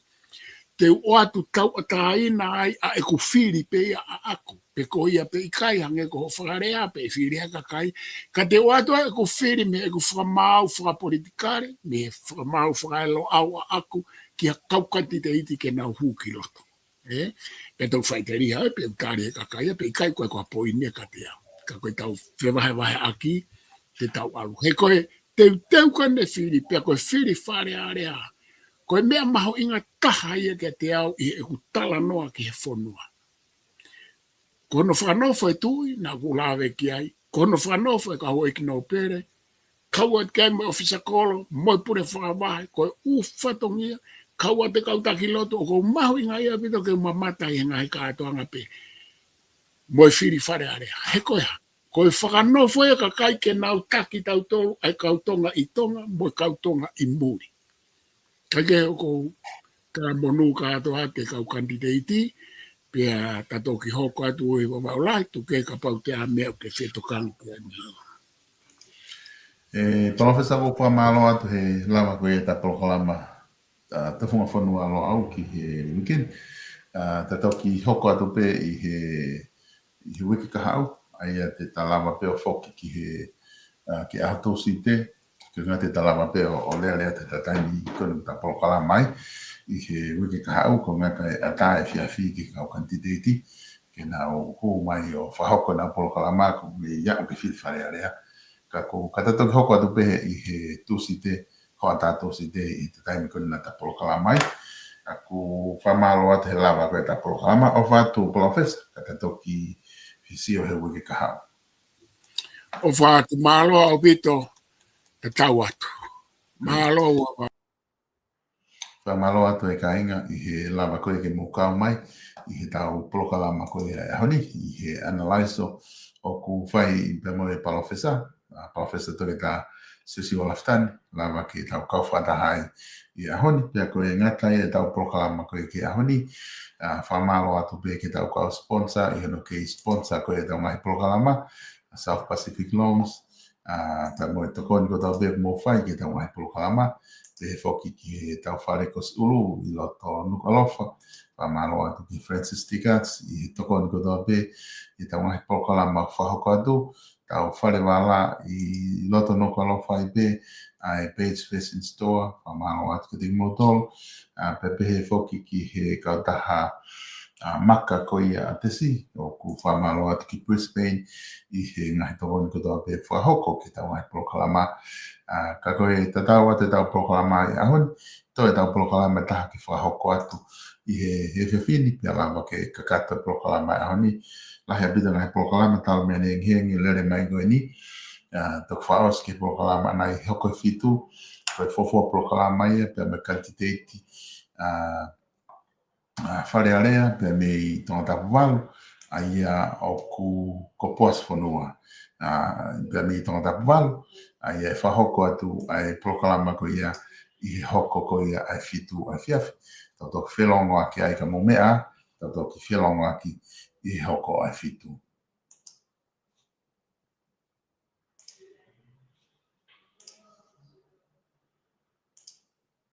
te u ʻoatu tauʻatāina ai ʻa ʻeku fili pē ia ʻaʻaku, pe ko ia pe ʻikai, hangē ko hoʻo fakalea pe ʻe fili ʻe ha kakai, ka te u ʻoatu ʻa ʻeku fili mei heʻeku fakamaau fakapolitikale, mei he fakamaau fakaeloʻau ʻaʻaku ki ha kau kanititeiti ke nau hū ki loto. Ē? Pea te u faʻiteliha ai, pe ʻe tali ʻe he kakai ia pe ʻikai, ko e, ko e poini ia kiate au. Ka ko ʻetau fevahevaheʻaki, te tau ʻalu. He ko e teuteu ko eni e fili, pea ko e fili Fale Alea, ko e meʻa mahuʻinga taha ia kiate au ʻi heʻeku talanoa ki he fonua. Ko hono fakanofo e tuʻi, naʻá ku lave ki ai, ko hono fakanofo e kau houʻeiki nōpele, kau atu ki ai mo e ʻōfisa kolo, mo e pule fakavahe, ko e ʻū fatongia, kau atu e kau taki lotu, ʻoku ou mahuʻingaʻia ʻaupito ke u mamata ʻi he ngaahi kātoanga pē mo e fili Fale Alea. He ko e hā, ko e fakanofo ia e kakai ke nau taki tautolu, ʻa e kau Tonga ʻi Tonga, mo e kau Tonga ʻi muli. Kae kehe ʻoku ou talamonū kātoa atu ki he kau kanititeiti, pea ta toki hoko atu ʻi he Vavaʻu Lahi, tuku kehe kapau ʻoku ʻi ai ha meʻa ʻoku ke fie tokanga ki ai. ʻE, Palōfesa, ʻoku ou fakamālō atu he lava ko ia ʻeta polokalama, ʻa, Tufunga Fonua Loʻau ki he uike ni. ʻA, ta toki hoko atu pē ʻi he, ʻi he uike kahaʻu, ʻa ia te ta lava pē ʻo foki ki he, ʻa, ki he ʻaho Tūsite, koeʻuhi te ta lava pē ʻo, ʻo lele atu he taimi ko eni ʻeta polokalama ai, ʻi he uike kahaʻu, koeʻuhi kae ʻatā e efiafi ki he kau kanititeiti, ke nau hū mai ʻo fakahoko ʻenau polokalama, ko e meʻa ia ʻoku fili Fale Alea. Ka ko, ka ta toki hoko atu pē ʻi he Tūsite, hoʻatā Tūsite ʻi he taimi ko eni ʻeta polokalama ai. ʻOku ou fakamālō atu he lava ko ia ʻeta polokalama, ʻofa atu Palōfesa, ka ta toki sio he uike kahaʻu. ʻOfa atu, mālō ʻaupito, tatau atu. Mālō ʻaupito. Fakamālō atu e kāinga ʻi he lava ko ia ke mou kau mai ʻi heʻetau polokalama ko ia ʻo e ʻaho ni, ʻi he Analyze ʻoku fai pea mo e Palōfesa, ʻa, Palōfesa Toketā Siosiua Lafitani, lava ke tau kau fakataha ai ʻi he ʻaho ni, pea ko e ngata ai ʻetau polokalama ko ia ki he ʻaho ni. ʻA, fakamālō atu pē ki heʻetau kau sponsor, ʻi hono kei sponsor ko ia ʻetau ngaahi polokalama, ʻa, South Pacific Loans, ʻa, pea mo e tokoni kotoa pē ʻoku mou fai ki heʻetau ngaahi polokalama, pehē foki ki heʻetau fale ko Siʻulu ʻi loto Nukuʻalofa, fakamālō atu ki Francis Tickets ʻi he tokoni kotoa pē ʻi heʻetau ngaahi polokalama ʻoku fakahoko atu, ʻetau fale vala ʻi loto Nukuʻalofa ai pē, ʻa e Page Fashion Store, fakamālō atu kiate kimoutolu, ʻa, pea pehē foki ki he kautaha, ʻa, maka ko ia ʻa Tesi, ʻoku fakamālō atu ki Brisbane ʻi he ngaahi tokoni kotoa pē fakahoko ki heʻetau ngaahi polokalama. ʻA, ka ko e tatau atu ʻetau polokalama ʻi he ʻaho ni, toe ʻetau polokalama ʻe taha ke fakahoko atu ʻi he, he efiafi ni, pea lava ke kakato e polokalama ʻi he ʻaho ni. Lahi ʻaupito e ngaahi polokalama talu mei he hengihengi lele mai ko eni. ʻA, toki fakaʻosi ki he polokalama ʻanai hoko ʻe fitu, ko e fuofua polokalama ia, pea mo e kanititeiti, ʻa, ʻa, Fale Alea, pea mei Tongatapu valu, ʻa ia ʻoku ko Poasi Fonua. ʻA, pea mei Tongatapu valu, ʻa ia ʻe fakahoko atu ʻa e polokalama ko ia ʻi he hoko ko ia ʻa e fitu ʻa e efiafi. Tau toki felongoaki ai ka mou meʻa, tau toki felongoaki ʻi he hoko ʻa e fitu.